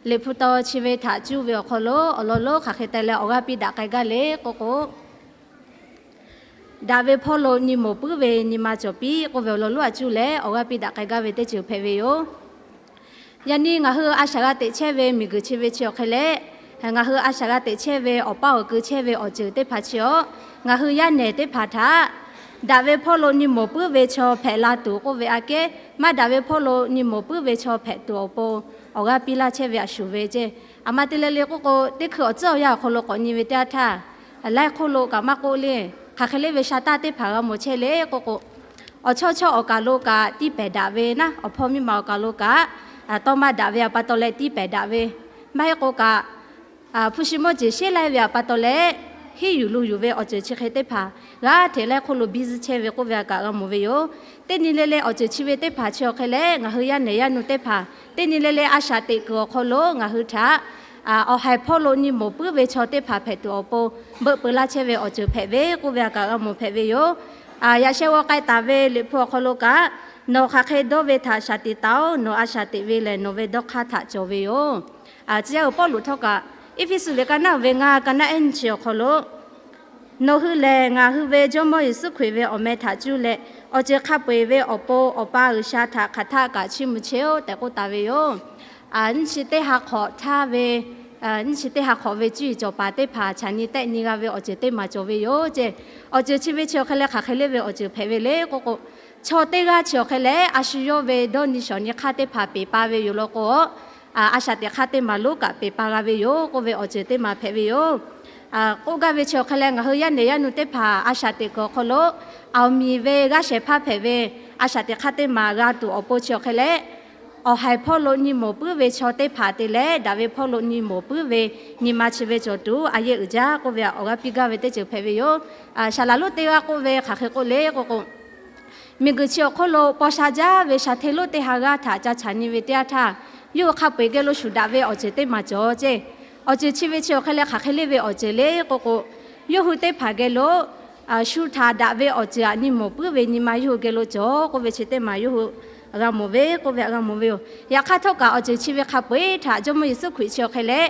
Liꞈ hpu taw chi ve htaꞈ cuˇ ve awˬ hk'aw lo awˬ lawn lonˉ hk'aˬ hk'e te leh awˬ g'aˇ piˇ daꞈ k'ai gaˇ le k'oˆ k'o, Daꞈ ve hpawˇ lo nyi mawˬ puiˉ ve nyi ma cawˬ piˇ k'oˆ ve awˬ lawn lonˉ a cuˇ leh awˬ g'aˇ piˇ daꞈ k'ai gaˇ ve teˇ ceuˬ hpehꞈ ve yoˬ. Yaꞈ nyi ngaˬ hui a shaꞈ g'a teꞈ chehˇ ve miˬguiˬ chi ve chi awˬ hk'e leh, ngaˬ hui a shaꞈ g'a teꞈ chehˇ ve awˬ paˇ awˬ keu chehˇ ve awˬ ceuˬ teˇ hpaˍ chi awˬ, ngaˬ hui yaˇ nehˬ teˇ hpaˍ htaꞈ daꞈ ve hpawˇ lo nyi mawˬ puiˉ ve chaw hpehꞈ la tuˬ k'oˆ ve aꞈ kehˉ, maˇ daꞈ ve hpawˇ lo nyi mawˬ puiˉ ve chaw hpehꞈ tuˬ awˬ pon awˬ g'aˇ piˇ laˇ chehˇ ve a shuˍ ve ceˇ. Aˬ ma te leh le k'oˆ k'o, teˇ hkui awˬ tcuhˉ awˬ yanˇ awˬ hk'aw lo k'awꞈ nyi ve teˇ yanˇ htaˇ, laiˉ hk'oˆ lo kaꞈ maˇ k'oˆ le, hk'aˬ hk'e le ve sha taˇ teˇ hpaˍ g'a mawˬ chehˇ le k'oˆ k'o, awˬ chawˇ chawˇ awˬ kaˬ lo kaꞈ tiˇ pehˍ daꞈ ve naˉ, awˬ hpawˇ miˇ ma awˬ kaˬ lo kaꞈ tawˇ maˇ daꞈ ve a pa taw leh tiˇ pehˍ daꞈ ve, maˇ heˆ k'o kaꞈ hpu shi mawˇ jeˬ sheˉ laiˉ ve a pa taw leh, hiˉ yuˬ lo yuˬ ve awˬ ceuˬ chi hk'e teˇ hpaˍ g'aˇ hteꞈ laiˉ hk'oˆ lo biˇ zuhˇ chehˇ ve k'oˆ ve a kaꞈ g'a mawˬ ve yoˬ. Teˇ nyi le le awˬ ceuˬ chi ve teˇ hpaˍ chi awˬ hk'e leh ngaˬ hui yaˇ nehˬ yaˇ nu teˇ hpaˍ teˇ nyi le le a shaꞈ teꞈ kuiˬ awˬ hk'aw lo ngaˬ hui htaꞈ awˬ haiˬ hpawˇ lo nyi mawˬ puiˉ ve chaw teˇ hpaˍ hpehꞈ tuˬ awˬ pon, beuꞈ peu laˇ chehˇ ve awˬ ceuˬ hpehꞈ ve k'oˆ ve htaꞈ kaꞈ g'a mawˬ hpehꞈ ve yoˬ. Yaꞈ sheh g'aw k'ai taˍ ve Liꞈ hpu awˬ hk'aw lo kaꞈ, nawˬ hk'aˬ hk'e dawˇ ve htaꞈ shaˍ tiꞈ taˍ-oˬ. Nawˬ a shaˍ teꞈ ve lehˬ, nawˬ ve dawˇ hk'aˇ htaꞈ cawˬ ve yoˬ. Tcuh yaˇ uiˍ Pawˇluꞈ htawˇ kaꞈ, Eˇfeˇsuꞈ liꞈ ka naˉ uiˍ ve ngaˇ, ka naˉ ehˉ nyiˇ chi awˬ hk'aw lo, nawˬ hui lehˬ ngaˬ hui ve Jawˇmawˇ Yeˍsuˆ Hkriꞈ ve awˬ meh htaꞈ cuˇ leh, awˬ ceuˬ hk'a peu-eˬ ve awˬ pon Awˬ pa G'uiˬsha htaꞈ hk'aˬ htaˆ kaꞈ chiˇ mvuh chehˇ-oˆ tehꞈ k'oˆ taˍ ve yoˬ. Nyiˇ chi teˇ ha hk'awꞈ htaˇ ve, nyiˇ chi teˇ ha hk'awꞈ ve cuˇ yiˍ cawˬ paˍ teˇ hpaˍ chaꞈ nyi tehˆ nyi g'a ve awˬ ceuˬ teˇ maˬ cawˬ ve yoˬ ceˇ. Awˬ ceuˬ chi ve chi awˬ hk'e leh hk'aˬ hk'e le ve awˬ ceuˬ hpehꞈ ve le k'oˆ k'o, chaw teˇ g'aˇ chi awˬ hk'e leh a shu yawˇ ve dawˇ nyi shawˍ nyi hk'aˇ teˇ hpaˍ peˬ pa ve yoˬ law k'o, a shaˍ teꞈ hk'aˇ teˇ maˬ lonˉ kaꞈ peˬ pa g'a ve yoˬ k'oˆ ve awˬ ceuˬ teˇ maˬ hpehꞈ ve yoˬ. K'oˆ gaˇ ve chi awˬ hk'e leh, ngaˬ hui yaˇ nehˬ yaˇ nu teˇ hpaˍ a shaˍ teꞈ kuiˬ awˬ hk'aw lo, awˬ miˬ ve g'aˇ shehˍ hpaˇ hpehꞈ ve a shaˍ teꞈ hk'aˇ teˇ maˬ g'a tuˬ awˬ pon chi awˬ hk'e leh, awˬ haiˬ hpawˇ lo nyi mawˬ puiˉ ve chaw teˇ hpaˍ te leh, daꞈ ve hpawˇ lo nyi mawˬ puiˉ ve nyi ma chi ve cawˬ tuˬ a yehˇ uiˍ jaˇ k'oˆ ve awˬ g'aˇ piˇ gaˇ ve teˇ ceuˬ hpehꞈ ve yoˬ. Saˍ laˍ lonˉ teˇ g'aˇ k'oˆ ve hk'aˬ hk'e k'oˆ le k'o k'o, miˬguiˬ chi awˬ hk'oˆ lo paw sha jaˇ ve shaˍ hteˇ lonˉ teˇ ha g'aˇ htaꞈ ca chaꞈ nyi ve teˇ yanˇ htaˇ, yawˇ hui hk'a peu-eˬ geh lo shuˍ daꞈ ve awˬ ceuˬ teˇ maˬ cawˬ ceˇ. Awˬ ceuˬ chi ve chi awˬ hk'e leh hk'aˬ hk'e le ve awˬ ceuˬ le k'o k'o, yawˇ hui teˇ hpaˍ geh lo shu htaꞈ daꞈ ve awˬ ceuˬ htaꞈ nyi mawˬ puiˉ ve nyi ma yawˇ hui geh lo cawˬ k'oˆ ve chi teˇ maˬ yawˇ hui g'a mawˬ ve k'oˆ ve htaꞈ g'a mawˬ ve yoˬ. Yaꞈ hk'aˇ htawˇ kaꞈ awˬ ceuˬ chi ve hk'a peu-eˬ htaꞈ Jawˇmawˇ Yeˍsuˆ Hkriꞈ chi awˬ hk'e leh,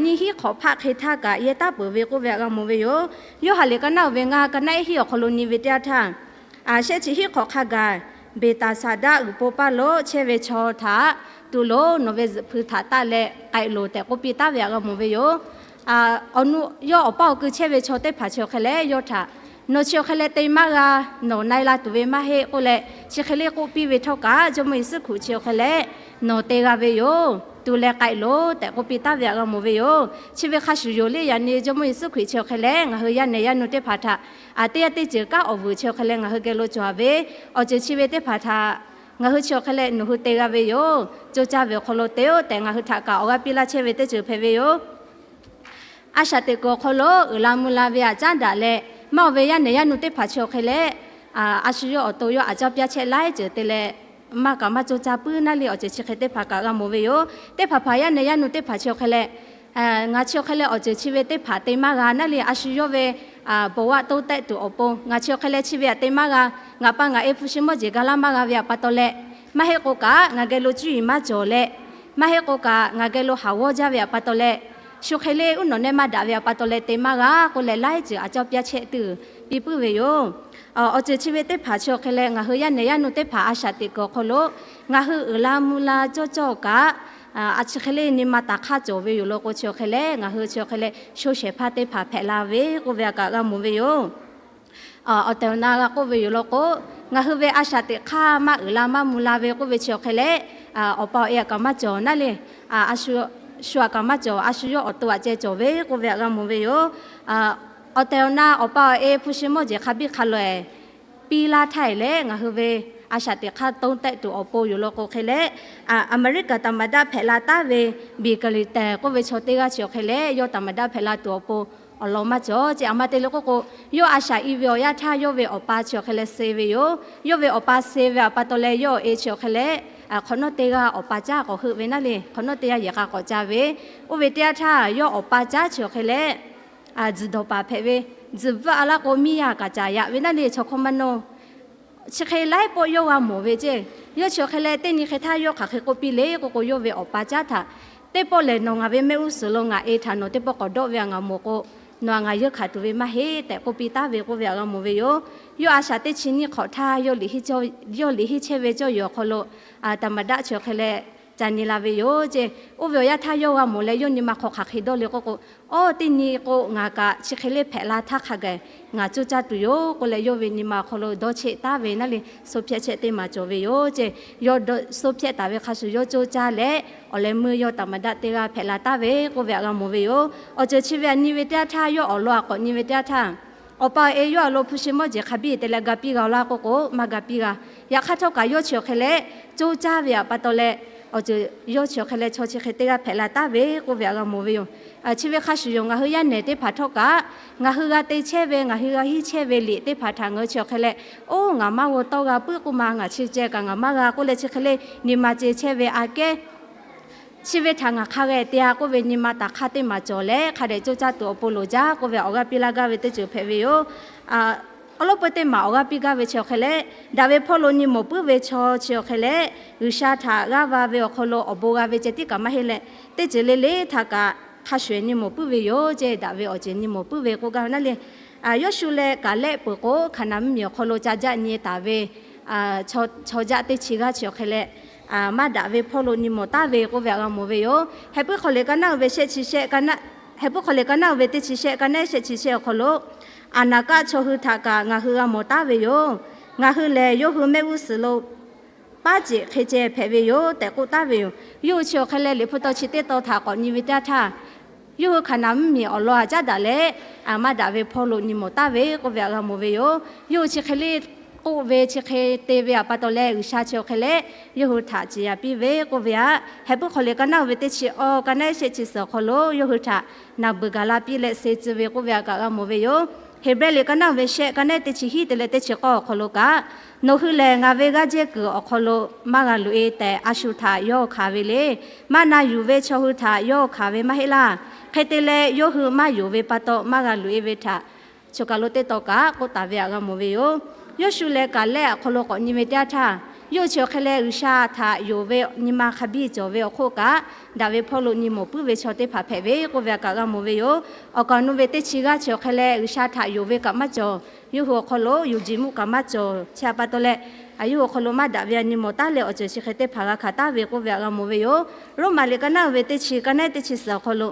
nyiˇ hinˉ hk'awꞈ hpaˆ hk'e htaˇ kaꞈ yehˇ taˉ peuˬ ve k'oˆ ve htaꞈ g'a mawˬ ve yoˬ. Yoˇhanˬ liꞈ ka naˉ uiˍ ve ngaˇ, ka naˉ ehˉ hinˉ awˬ hk'aw lo nyi ve teˇ yanˇ htaˇ, shehˆ chi hinˉ hk'awꞈ hk'a gaˬ, Beˍtaˍsaˍdaˆ g'uiˬ po paˇ lo chehˇ ve chaw htaꞈ tu loˬ, nawˬ ve zuhꞈ hpui htaꞈ taˆ leh k'ai loˬ tehꞈ k'oˆ piˇ taˉ ve htaꞈ g'a mawˬ ve yoˬ. Awˬ nu yawˇ awˬ paˇ awˬ kui chehˇ ve chaw teˇ hpaˍ chi awˬ hk'e leh yawˇ htaꞈ, nawˬ chi awˬ hk'e leh te maˇ g'a, nawˬ na-e la tuˬ ve maˇ heˆ k'oˆ leh chi hk'e le k'oˆ piˇ ve htawˇ kaꞈ, Jawˇmawˇ Yeˍsuˆ Hkriꞈ chi awˬ hk'e leh, nawˬ te g'a ve yoˬ, tu leh k'ai loˬ tehꞈ k'oˆ piˇ taˉ ve htaꞈ g'a mawˬ ve yoˬ. Chi ve hk'a shuˍ yoˬ le. Yaꞈ nyi Jawˇmawˇ Yeˍsuˆ Hkriꞈ chi awˬ hk'e leh ngaˬ hui yaˇ nehˬ yaˇ nu teˇ hpaˍ htaꞈ, a teˇ yanˇ teˇ ceuˬ kanˉ awˬ vuiˬ chi awˬ hk'e leh ngaˬ hui geh lo cawˬ ve awˬ ceuˬ chi ve teˇ hpaˍ htaꞈ ngaˬ hui chi awˬ hk'e leh nawˬ hui te g'a ve yoˬ, co caˇ ve awˬ hk'aw lo te-oˆ tehꞈ ngaˬ hui htaꞈ kaꞈ awˬ g'aˇ piˇ laˇ chehˇ ve teˇ ceuˬ hpehꞈ ve yoˬ. A shaꞈ teꞈ kuiˬ awˬ hk'aw lo uiˍ la mvuh la ve htaꞈ caˉ daꞈ leh, maˇ oˬ ve yaˇ nehˬ yaˇ nu teˇ hpaˍ chi awˬ hk'e leh, a shu yawˇ awˬ to yawˇ aꞈ caˇ piˇ chehˇ laiˉ ceuˬ te leh, maˇ kaꞈ maˇ co caˇ puiˉ naˉ le awˬ ceuˬ chi hk'e teˇ hpaˍ kaꞈ g'a mawˬ ve yoˬ. Teˇ hpaˍ hpaˍ yaˇ nehˬ yaˇ nu teˇ hpaˍ chi awˬ hk'e leh, ngaˬ chi awˬ hk'e leh awˬ ceuˬ chi ve teˇ hpaˍ te maˇ g'a naˉ le, a shu yawˇ ve bon vaˆ toˇ tehˆ tuˬ awˬ pon ngaˬ chi awˬ hk'e leh chi ve htaꞈ te maˇ g'a, ngaˬ pa ngaˬ e hpu shi mawˇ jeˬ ga laˇ maˇ g'a ve htaꞈ pa taw leh, maˇ heˆ k'o kaꞈ ngaˬ geh lo cuˇ yiˍ maˇ cawˬ leh, maˇ heˆ k'o kaꞈ ngaˬ geh lo haˍ g'awˇ jaˇ ve htaꞈ pa taw leh, shu hk'e le uˉ nawˬ nehˆ maˇ daꞈ ve htaꞈ pa taw leh te maˇ g'a k'oˆ leh laiˉ ceuˬ aꞈ caˇ piˇ chehˇ tuˬ piˇ puiˉ ve yoˬ. Awˬ ceuˬ chi ve teˇ hpaˍ chi awˬ hk'e leh ngaˬ hui yaˇ nehˬ yaˇ nu teˇ hpaˍ a shaꞈ teꞈ kuiˬ awˬ hk'aw lo ngaˬ hui uiˍ la mvuh la cawˇ cawˇ kaꞈ, a chi hk'e le nyi ma taˍ hk'aˇ cawˬ ve yoˬ law k'o, chi awˬ hk'e leh ngaˬ hui chi awˬ hk'e leh sho shehˍ hpaˇ teˇ hpaˍ hpehꞈ la ve k'oˆ ve htaꞈ kaꞈ g'a mawˬ ve yoˬ. Awˬ tehˬ awˬ na g'a k'oˆ ve yoˬ law k'o, ngaˬ hui ve a shaꞈ teꞈ hk'aˇ maˇ uiˍ la maˇ mvuh la ve k'oˆ ve chi awˬ hk'e leh, awˬ pa awˬ e htaꞈ kaꞈ maˇ cawˬ naˉ le, shu htaꞈ kaꞈ maˇ cawˬ, a shu yawˇ awˬ to htaꞈ ceh cawˬ ve k'oˆ ve htaꞈ g'a mawˬ ve yoˬ. Awˬ tehˬ awˬ na awˬ pa awˬ e hpu shi mawˇ jeˬ hk'a biˇ hk'a loꞈ-e piˇ laˇ htaˇ e leh ngaˬ hui ve a shaꞈ teꞈ hk'aˇ toˇ tehˆ tuˬ awˬ pon yoˬ law k'o hk'e leh, Aˍmeˍriˆkaˍ taˍ maˍ daꞈ hpehꞈ la taˉ ve Bill Clinton k'oˆ ve chaw teˇ g'aˇ chi awˬ hk'e leh yawˇ taˍ maˍ daꞈ hpehꞈ la tuˬ awˬ pon awˬ lawn maˇ cawˬ ceˇ. A ma te le k'oˆ k'o, yawˇ a shaꞈ i ve awˬ yanˇ htaˇ yawˇ ve awˬ pa chi awˬ hk'e leh suh ve yoˬ. Yawˇ ve awˬ pa suh ve htaꞈ pa taw leh yawˇ awˬ e chi awˬ hk'e leh hk'awꞈ nawˉ teˇ g'aˇ awˬ pa caˉ k'awꞈ heuˆ ve naˉ le, hk'awꞈ nawˉ teˇ g'aˇ yehˬ k'a k'awꞈ ca ve. Oˇ ve teˇ yanˇ htaˇ yawˇ awˬ pa caˉ chi awˬ hk'e leh tzuhˬ dawˬ paˍ hpehꞈ ve, tzuhˬ bvuhˆ a laˇ k'o miˇ yaˇ kaꞈ caˍ yaꞈ ve naˉ le, chaw hkawˇ maˇ nawˇ. Chi hk'e laiˉ pawˆ yawˇ g'a mawˬ ve ceˇ. Yawˇ chi awˬ hk'e leh teˇ nyi hk'e htaˇ yawˇ hk'aˬ hk'e k'oˆ piˇ le k'oˆ k'o, yawˇ ve awˬ pa caˉ htaꞈ, teˇ pawˆ lehˬ nawˬ ngaˬ ve mehˆ g'uˇ suhˍ lo ngaˬ e htaꞈ nawˬ teˇ pawˆ k'awꞈ dawˆ ve htaꞈ ngaˬ mawˬ k'o, nawˬ htaꞈ ngaˬ yeunˇ hkanˍ tuˬ ve maˇ heˆ tehꞈ k'oˆ piˇ taˉ ve k'oˆ ve htaꞈ g'a mawˬ ve yoˬ. Yawˇ a shaꞈ teˇ chi nyiˇ hk'awꞈ htaˇ yawˇ liꞈ henˇ chehˇ ve cawˇ yehˬ awˬ hk'aw lo taˍ maˍ daꞈ chi awˬ hk'e leh ca nyi la ve yoˬ ceˇ. Oˇ ve awˬ yanˇ htaˇ yawˇ g'a mawˬ leh yawˇ nyi ma hk'aw hk'aˬ hk'e dawˇ le k'oˆ k'o, awˇ teˇ nyi k'o ngaˬ kaꞈ chi hk'e le hpehꞈ la htaˇ hk'a gaˬ ngaˬ coˇ caˇ tuˬ yoˬ k'oˆ leh yawˇ ve nyi ma awˬ hk'aw lo dawˇ cheˆ taˉ ve naˉ le, soˇ hpehˇ chehˇ teˇ maˬ cawˬ ve yoˬ ceˇ. Yawˇ soˇ hpehˇ taˍ ve hk'a shuˍ yawˇ coˇ caˇ leh, awˬ leh meuˇ yawˇ taˍ maˍ daꞈ teˇ g'aˇ hpehꞈ la taˉ ve k'oˆ ve htaꞈ g'a mawˬ ve yoˬ. Awˬ ceuˬ chi ve htaꞈ nyi ve teˇ yanˇ htaˇ, yawˇ awˬ lawn htaꞈ k'awꞈ nyi ve teˇ yanˇ htaˇ, awˬ pa awˬ e yawˇ awˬ lo hpu shi mawˇ jeˬ hk'a biˇ te leh ga piˇ g'a laˇ k'oˆ k'o maˇ ga piˇ g'a. Yaꞈ hk'aˇ htawˇ kaꞈ yawˇ chi awˬ hk'e leh coˇ caˇ ve htaꞈ pa taw leh, awˬ ceuˬ yawˇ chi awˬ hk'e leh chaw chi hk'e teˇ g'aˇ hpehꞈ la taˉ ve k'oˆ ve htaꞈ g'a mawˬ ve yoˬ. Chi ve hk'a shuˍ yoˬ, ngaˬ hui yaˇ nehˬ teˇ hpaˍ htawˇ kaꞈ ngaˬ hui g'a te chehˇ ve, ngaˬ hui g'a henˇ chehˇ ve liꞈ teˇ hpaˍ htaꞈ ngaˬ hui chi awˬ hk'e leh, oˇ ngaˬ maˇ g'aw tawˇ g'a puiˉ k'oˆ ma, ngaˬ chi ceh kaꞈ ngaˬ maˇ g'a k'oˆ leh chi hk'e le nyi ma ce chehˇ ve aꞈ kehˉ Chi ve htaꞈ ngaˬ hk'a geh te-a k'oˆ ve nyi ma taˍ hk'aˇ teˇ maˬ cawˬ leh, hk'a dehꞈ coˇ caˇ tuˬ awˬ pon loˍ jaˇ k'oˆ ve awˬ g'aˇ piˇ laˇ gaˇ ve teˇ ceuˬ hpehꞈ ve yoˬ. Awˬ lawˉ peu teˇ maˬ awˬ g'aˇ piˇ gaˇ ve chi awˬ hk'e leh, daꞈ ve hpawˇ lo nyi mawˬ puiˉ ve chaw chi awˬ hk'e leh, G'uiˬsha htaꞈ g'aˇ va ve awˬ hk'aw lo awˬ bon g'a ve ceh tiˉ kaꞈ maˇ heˆ leh, teˇ ceuˬ le le htaꞈ kaꞈ hk'a shuˍ ehˍ nyi mawˬ puiˉ ve yoˬ ceˇ. Daꞈ ve awˬ ceuˬ nyi mawˬ puiˉ ve k'oˆ gaˇ ve naˉ le. Yoˇshuˆ leh Kaˍlehˆ peuˬ k'o, Hkaˍnanˍ mvuhˇmiˬ awˬ hk'aw lo ca jaˆ nyi taˍ ve chaw jaˆ teˇ chi g'aˇ chi awˬ hk'e leh, maˇ daꞈ ve hpawˇ lo nyi mawˬ taˍ ve k'oˆ ve htaꞈ g'a mawˬ ve yoˬ. Heh puiˉ hk'aw liꞈ ka naˉ ve shehˆ chi shehˆ, Heh puiˉ hk'aw liꞈ ka naˉ ve teˇ chi shehˆ, ka naˉ shehˆ chi shehˆ awˬ hk'aw lo, Aˍnaˍkaˆ chaw hui htaꞈ kaꞈ ngaˬ hui g'a mawˬ taˍ ve yoˬ. Ngaˬ hui lehˬ yawˇ hui mehˆ g'uˇ suhˍ lo paˉ ceꞈ hk'e ceh hpehꞈ ve yoˬ tehꞈ k'oˆ taˍ ve yoˬ. Yawˇ hui chi awˬ hk'e leh Liꞈ hpu taw chi teˇ taw htaꞈ k'awꞈ nyi ve teˇ yanˇ htaˇ, yawˇ hui Hkaˍnanˍ mvuhˇmiˬ awˬ lawn aꞈ caˉ daꞈ leh, maˇ daꞈ ve hpawˇ lo nyi mawˬ taˍ ve k'oˆ ve htaꞈ g'a mawˬ ve yoˬ. Yawˇ hui chi hk'e le k'oˆ ve chi hk'e te ve htaꞈ pa taw leh, G'uiˬsha chi awˬ hk'e leh yawˇ hui htaꞈ ciˍ yanˍ piˇ ve k'oˆ ve htaꞈ, Heh puiˉ hk'aw liꞈ ka naˉ ve teˇ chi awˬ, ka naˉ shehˆ chi suhˍ awˬ hk'aw lo yawˇ hui htaꞈ naˬ beuˬ gaˬ la piˇ leh suh tcuh ve k'oˆ ve htaꞈ kaꞈ g'a mawˬ ve yoˬ. Heˍbrehˇ liꞈ ka naˉ ve shehˆ, ka naˉ teˇ chi hiˉ te leh teˇ chi k'awˇ awˬ hk'aw lo kaꞈ, Nawˬ hui lehˬ ngaˬ ve g'aˇ jehˇ kuiˬ awˬ hk'aw lo maˇ g'a loꞈ-e tehꞈ, a shu htaꞈ yawˇ hkanˍ ve le. Maˇ na yuˬ ve chaw hui htaꞈ yawˇ hkanˍ ve maˇ heˆ laˇ. Hk'e te leh yawˇ hui maˇ yonˍ ve pa taw maˇ g'a loꞈ-e ve htaꞈ, choˬ kaˬ lo teˇ taw kaꞈ k'oˆ taˍ ve htaꞈ g'a mawˬ ve yoˬ. Yawˇshuˆ leh Kaˍlehˆ awˬ hk'aw lo k'awꞈ nyi ve teˇ yanˇ htaˇ, yawˇ hui chi awˬ hk'e leh G'uiˬsha htaꞈ yonˍ ve nyi ma hk'a biˇ cawˬ ve awˬ hk'oˆ kaꞈ, daꞈ ve hpawˇ lo nyi mawˬ puiˉ ve chaw teˇ hpaˍ hpehꞈ ve k'oˆ ve htaꞈ kaꞈ g'a mawˬ ve yoˬ. Awˬ kaˍ awˬ nu ve teˇ chi g'aˇ chi awˬ hk'e leh G'uiˬsha htaꞈ yonˍ ve kaꞈ maˇ cawˬ. Yawˇ hui awˬ hk'aw lo yonˍ jiˬ mvuhˇ kaꞈ maˇ cawˬ. Chi htaꞈ pa taw leh, yawˇ hui awˬ hk'aw lo maˇ daꞈ ve htaꞈ nyi mawˬ taˉ leh awˬ ceuˬ chi hk'e teˇ hpaˍ g'a hkanˍ taˍ ve k'oˆ ve htaꞈ g'a mawˬ ve yoˬ. Roˉmaꞈ liꞈ ka naˉ ve teˇ chi, ka naˉ teˇ chi suhˍ awˬ hk'aw lo,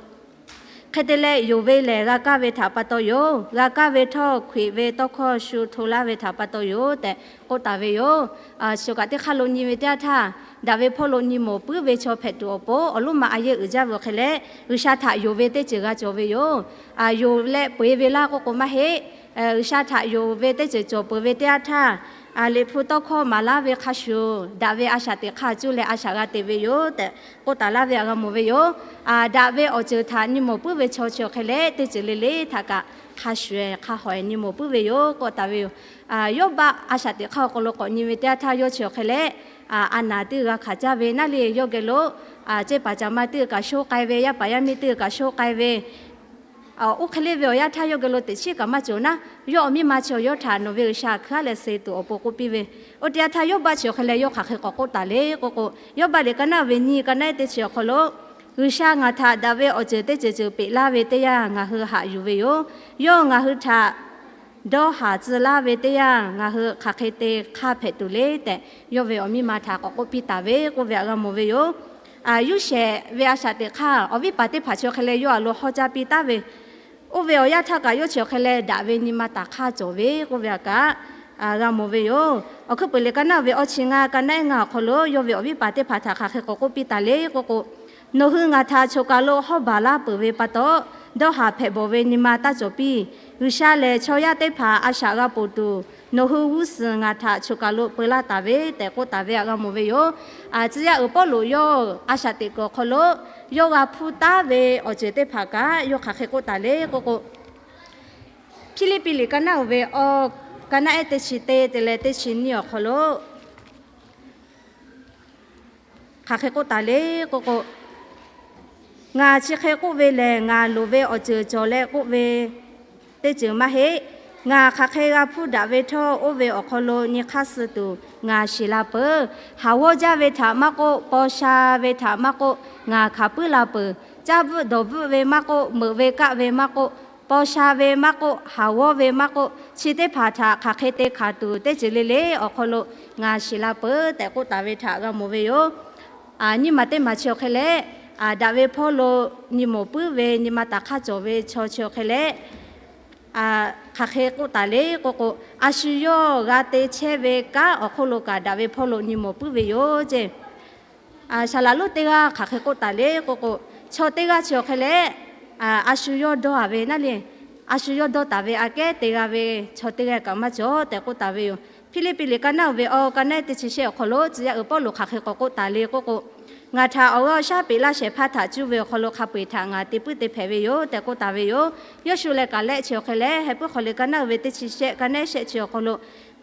Hk'e te leh yonˍ ve lehˬ g'a kaˇ ve htaꞈ pa taw yoˬ. G'a kaˇ ve htawˇ, hkwiꞈ ve tawˇ hkawˇ shu hto laˇ ve htaꞈ pa taw yoˬ tehꞈ k'oˆ taˍ ve yoˬ. Choˬ kaꞈ teˇ hk'aˇ lo nyi ve teˇ yanˇ htaˇ, daꞈ ve hpawˇ lo nyi mawˬ puiˉ ve chaw hpehꞈ tuˬ awˬ pon awˬ lonˉ ma a yehˇ uiˍ jaˇ ve awˬ hk'e leh, G'uiˬsha htaꞈ yonˍ ve teˇ ceuˬ g'a cawˬ ve yoˬ. Yonˍ leh peu-eˬ ve laˇ k'oˆ k'o maˇ heˆ. G'uiˬsha htaꞈ yonˍ ve teˇ ceuˬ cawˬ peuˬ ve teˇ yanˇ htaˇ, Liꞈ hpu tawˇ hkawˇ maˍ laˇ ve hk'a shuˍ, daꞈ ve a shaꞈ teꞈ hk'aˇ cuˇ leh a shaꞈ g'a te ve yoˬ tehꞈ k'oˆ taˍ laˇ ve htaꞈ g'a mawˬ ve yoˬ. Daꞈ ve awˬ ceuˬ htaꞈ nyi mawˬ puiˉ ve chaw chi awˬ hk'e leh, teˇ ceuˬ le le htaꞈ kaꞈ hk'a shuˍ-ehˍ hk'a hawˍ-ehˍ nyi mawˬ puiˉ ve yoˬ k'oˆ taˍ ve yoˬ. Yawˇbaˆ a shaꞈ teꞈ hk'aˇ awˬ hk'aw lo k'awꞈ nyi ve teˇ yanˇ htaˇ, yawˇ chi awˬ hk'e leh a naˍ teˇ g'a hkanˍ caˇ ve naˉ le, yawˇ geh lo cehˇ paˍ caˍ ma teˇ g'aˇ kaꞈ shoˉ k'ai ve, yaˇ paˍ yaˇ miˇ teˇ g'aˇ kaꞈ shoˉ k'ai ve, oˇ hk'e le ve awˬ yanˇ htaˇ yawˇ geh lo teꞈ chiˉ kaꞈ maˇ cawˬ naˉ, yawˇ awˬ miˇ ma chi awˬ yawˇ htaꞈ nawˬ ve G'uiˬsha hkui-a leh suh tuˬ awˬ pon k'oˆ piˇ ve. Oˇ teˇ yanˇ htaˇ Yawˇbaˆ chi awˬ hk'e leh yawˇ hk'aˬ hk'e k'awꞈ k'oˆ taˍ le k'oˆ k'o, Yawˇbaˆ liꞈ ka naˉ ve nyiˇ, ka naˉ teˇ chi awˬ hk'aw lo, G'uiˬsha ngaˬ htaꞈ daꞈ ve awˬ ceuˬ teˇ ceuˬ ceuˬ peꞈ laˇ ve teˇ yanˇ ngaˬ hui haꞈ yuˬ ve yoˬ. Yawˇ ngaˬ hui htaꞈ dawˇ haˍ tcuh laˇ ve teˇ yanˇ ngaˬ hui hk'aˬ hk'e te hk'aˇ hpehꞈ tuˬ le tehꞈ, yawˇ ve awˬ miˇ ma htaꞈ k'awꞈ k'oˆ piˇ taˍ ve k'oˆ ve htaꞈ g'a mawˬ ve yoˬ. Yuˇshehꞈ ve a shaꞈ teꞈ hk'aˇ awˬ viˉ paˍ teˇ hpaˍ chi awˬ hk'e leh yawˇ aˬ lo hawˇ caˇ piˇ taˍ ve, oˇ ve awˬ yanˇ htaˇ kaꞈ yawˇ chi awˬ hk'e leh daꞈ ve nyi ma taˍ hk'aˇ cawˬ ve k'oˆ ve htaꞈ kaꞈ g'a mawˬ ve yoˬ. Awˬ hkuiˉ puiˍ liꞈ ka naˉ ve awˇ chi ngaˇ, ka naˉ ehˉ ngaˇ awˬ hk'aw lo yawˇ ve awˬ viˉ paˍ teˇ hpaˍ htaꞈ hk'aˬ hk'e k'awꞈ k'oˆ piˇ taˍ le k'oˆ k'o, Nawˬ hui ngaˬ htaꞈ choˬ kaˬ lo hawˇ baˬ laˇ peuˬ ve pa taw, dawˇ haˍ hpehꞈ bawˬ ve nyi ma taˇ cawˬ piˇ. G'uiˬsha lehˬ chaw yaˇ teˇ hpaˍ a shaꞈ g'a ponˬ tuˬ, nawˬ hui g'uˇ suhˍ ngaˬ htaꞈ choˬ kaˬ lo peu laˇ taˍ ve tehꞈ k'oˆ taˍ ve htaꞈ g'a mawˬ ve yoˬ. Tcuh yaˇ uiˍ Pawˇluꞈ yawˇ a shaꞈ teꞈ kuiˬ awˬ hk'aw lo yawˇ g'a hpuˇ taˉ ve awˬ ceuˬ teˇ hpaˍ kaꞈ yawˇ hk'aˬ hk'e k'oˆ taˍ le k'oˆ k'o, Hpiˇliˇpiˆ liꞈ ka naˉ oˬ ve awˬ, ka naˉ ehˉ teˇ chi teˇ te leh teˇ chi nyiˇ awˬ hk'aw lo hk'aˬ hk'e k'oˆ taˍ le k'oˆ k'o, Ngaˬ chi hk'e k'oˆ ve lehˬ, ngaˬ loˍ ve awˬ ceuˬ cawˬ leh k'oˆ ve teˇ ceuˬ maˇ heˆ. Ngaˬ hk'aˬ hk'e g'a hpuˇ daꞈ ve htawˇ, oˇ ve awˬ hk'aw lo nyi hk'aˇ suh tuˬ ngaˬ shiˍ la peuˬ. Haˍ g'awˇ jaˇ ve htaꞈ maˇ k'oˆ, paw sha ve htaꞈ maˇ k'oˆ, ngaˬ hkanˍ puiˉ la peuˬ. Caˇ bvuhˆ dawˬ bvuhˆ ve maˇ k'oˆ, meuꞈ ve kaˆ ve maˇ k'oˆ, paw sha ve maˇ k'oˆ, haˍ g'awˇ ve maˇ k'oˆ, chi teˇ hpaˍ htaꞈ hk'aˬ hk'e te hkanˍ tuˬ teˇ ceuˬ le le awˬ hk'aw lo ngaˬ shiˍ la peuˬ tehꞈ k'oˆ taˍ ve htaꞈ g'a mawˬ ve yoˬ. Nyiˇ maˬ teˇ maˬ chi awˬ hk'e leh, daꞈ ve hpawˇ lo nyi mawˬ puiˉ ve nyi ma taˍ hk'aˇ cawˬ ve chaw chi awˬ hk'e leh, hk'aˬ hk'e k'oˆ taˍ le k'oˆ k'o, a shu yawˇ g'a te chehˇ ve kanˉ awˬ hk'oˆ lo kaꞈ daꞈ ve hpawˇ lo nyi mawˬ puiˉ ve yoˬ ceˇ. Saˍ laˍ lonˉ teˇ g'aˇ hk'aˬ hk'e k'oˆ taˍ le k'oˆ k'o, chaw teˇ g'aˇ chi awˬ hk'e leh, a shu yawˇ dawˇ taˍ ve naˉ le, a shu yawˇ dawˇ taˍ ve aꞈ kehˉ te g'a ve chaw teˇ g'aˇ kaꞈ maˇ cawˬ tehꞈ k'oˆ taˍ ve yoˬ. Hpiˇliˇpiˆ liꞈ ka naˉ oˬ ve awˬ, ka naˉ ehˉ teˇ chi shehˆ awˬ hk'aw lo tcuh yaˇ uiˍ Pawˇluꞈ hk'aˬ hk'e k'awꞈ k'oˆ taˍ le k'oˆ k'o, Ngaˬ htaꞈ awˬ g'aˇ awˬ shaˉ peꞈ laˇ shehˍ hpaˇ htaꞈ cuˇ ve awˬ hk'aw lo hk'a peu-eˬ htaꞈ ngaˬ te puiˉ te hpehꞈ ve yoˬ tehꞈ k'oˆ taˍ ve yoˬ. Yawˇshuˆ leh Kaˍlehˆ chi awˬ hk'e leh, Heh puiˉ hk'aw liꞈ ka naˉ oˬ ve teˇ chi shehˆ, ka naˉ ehˉ shehˆ chi awˬ hk'aw lo,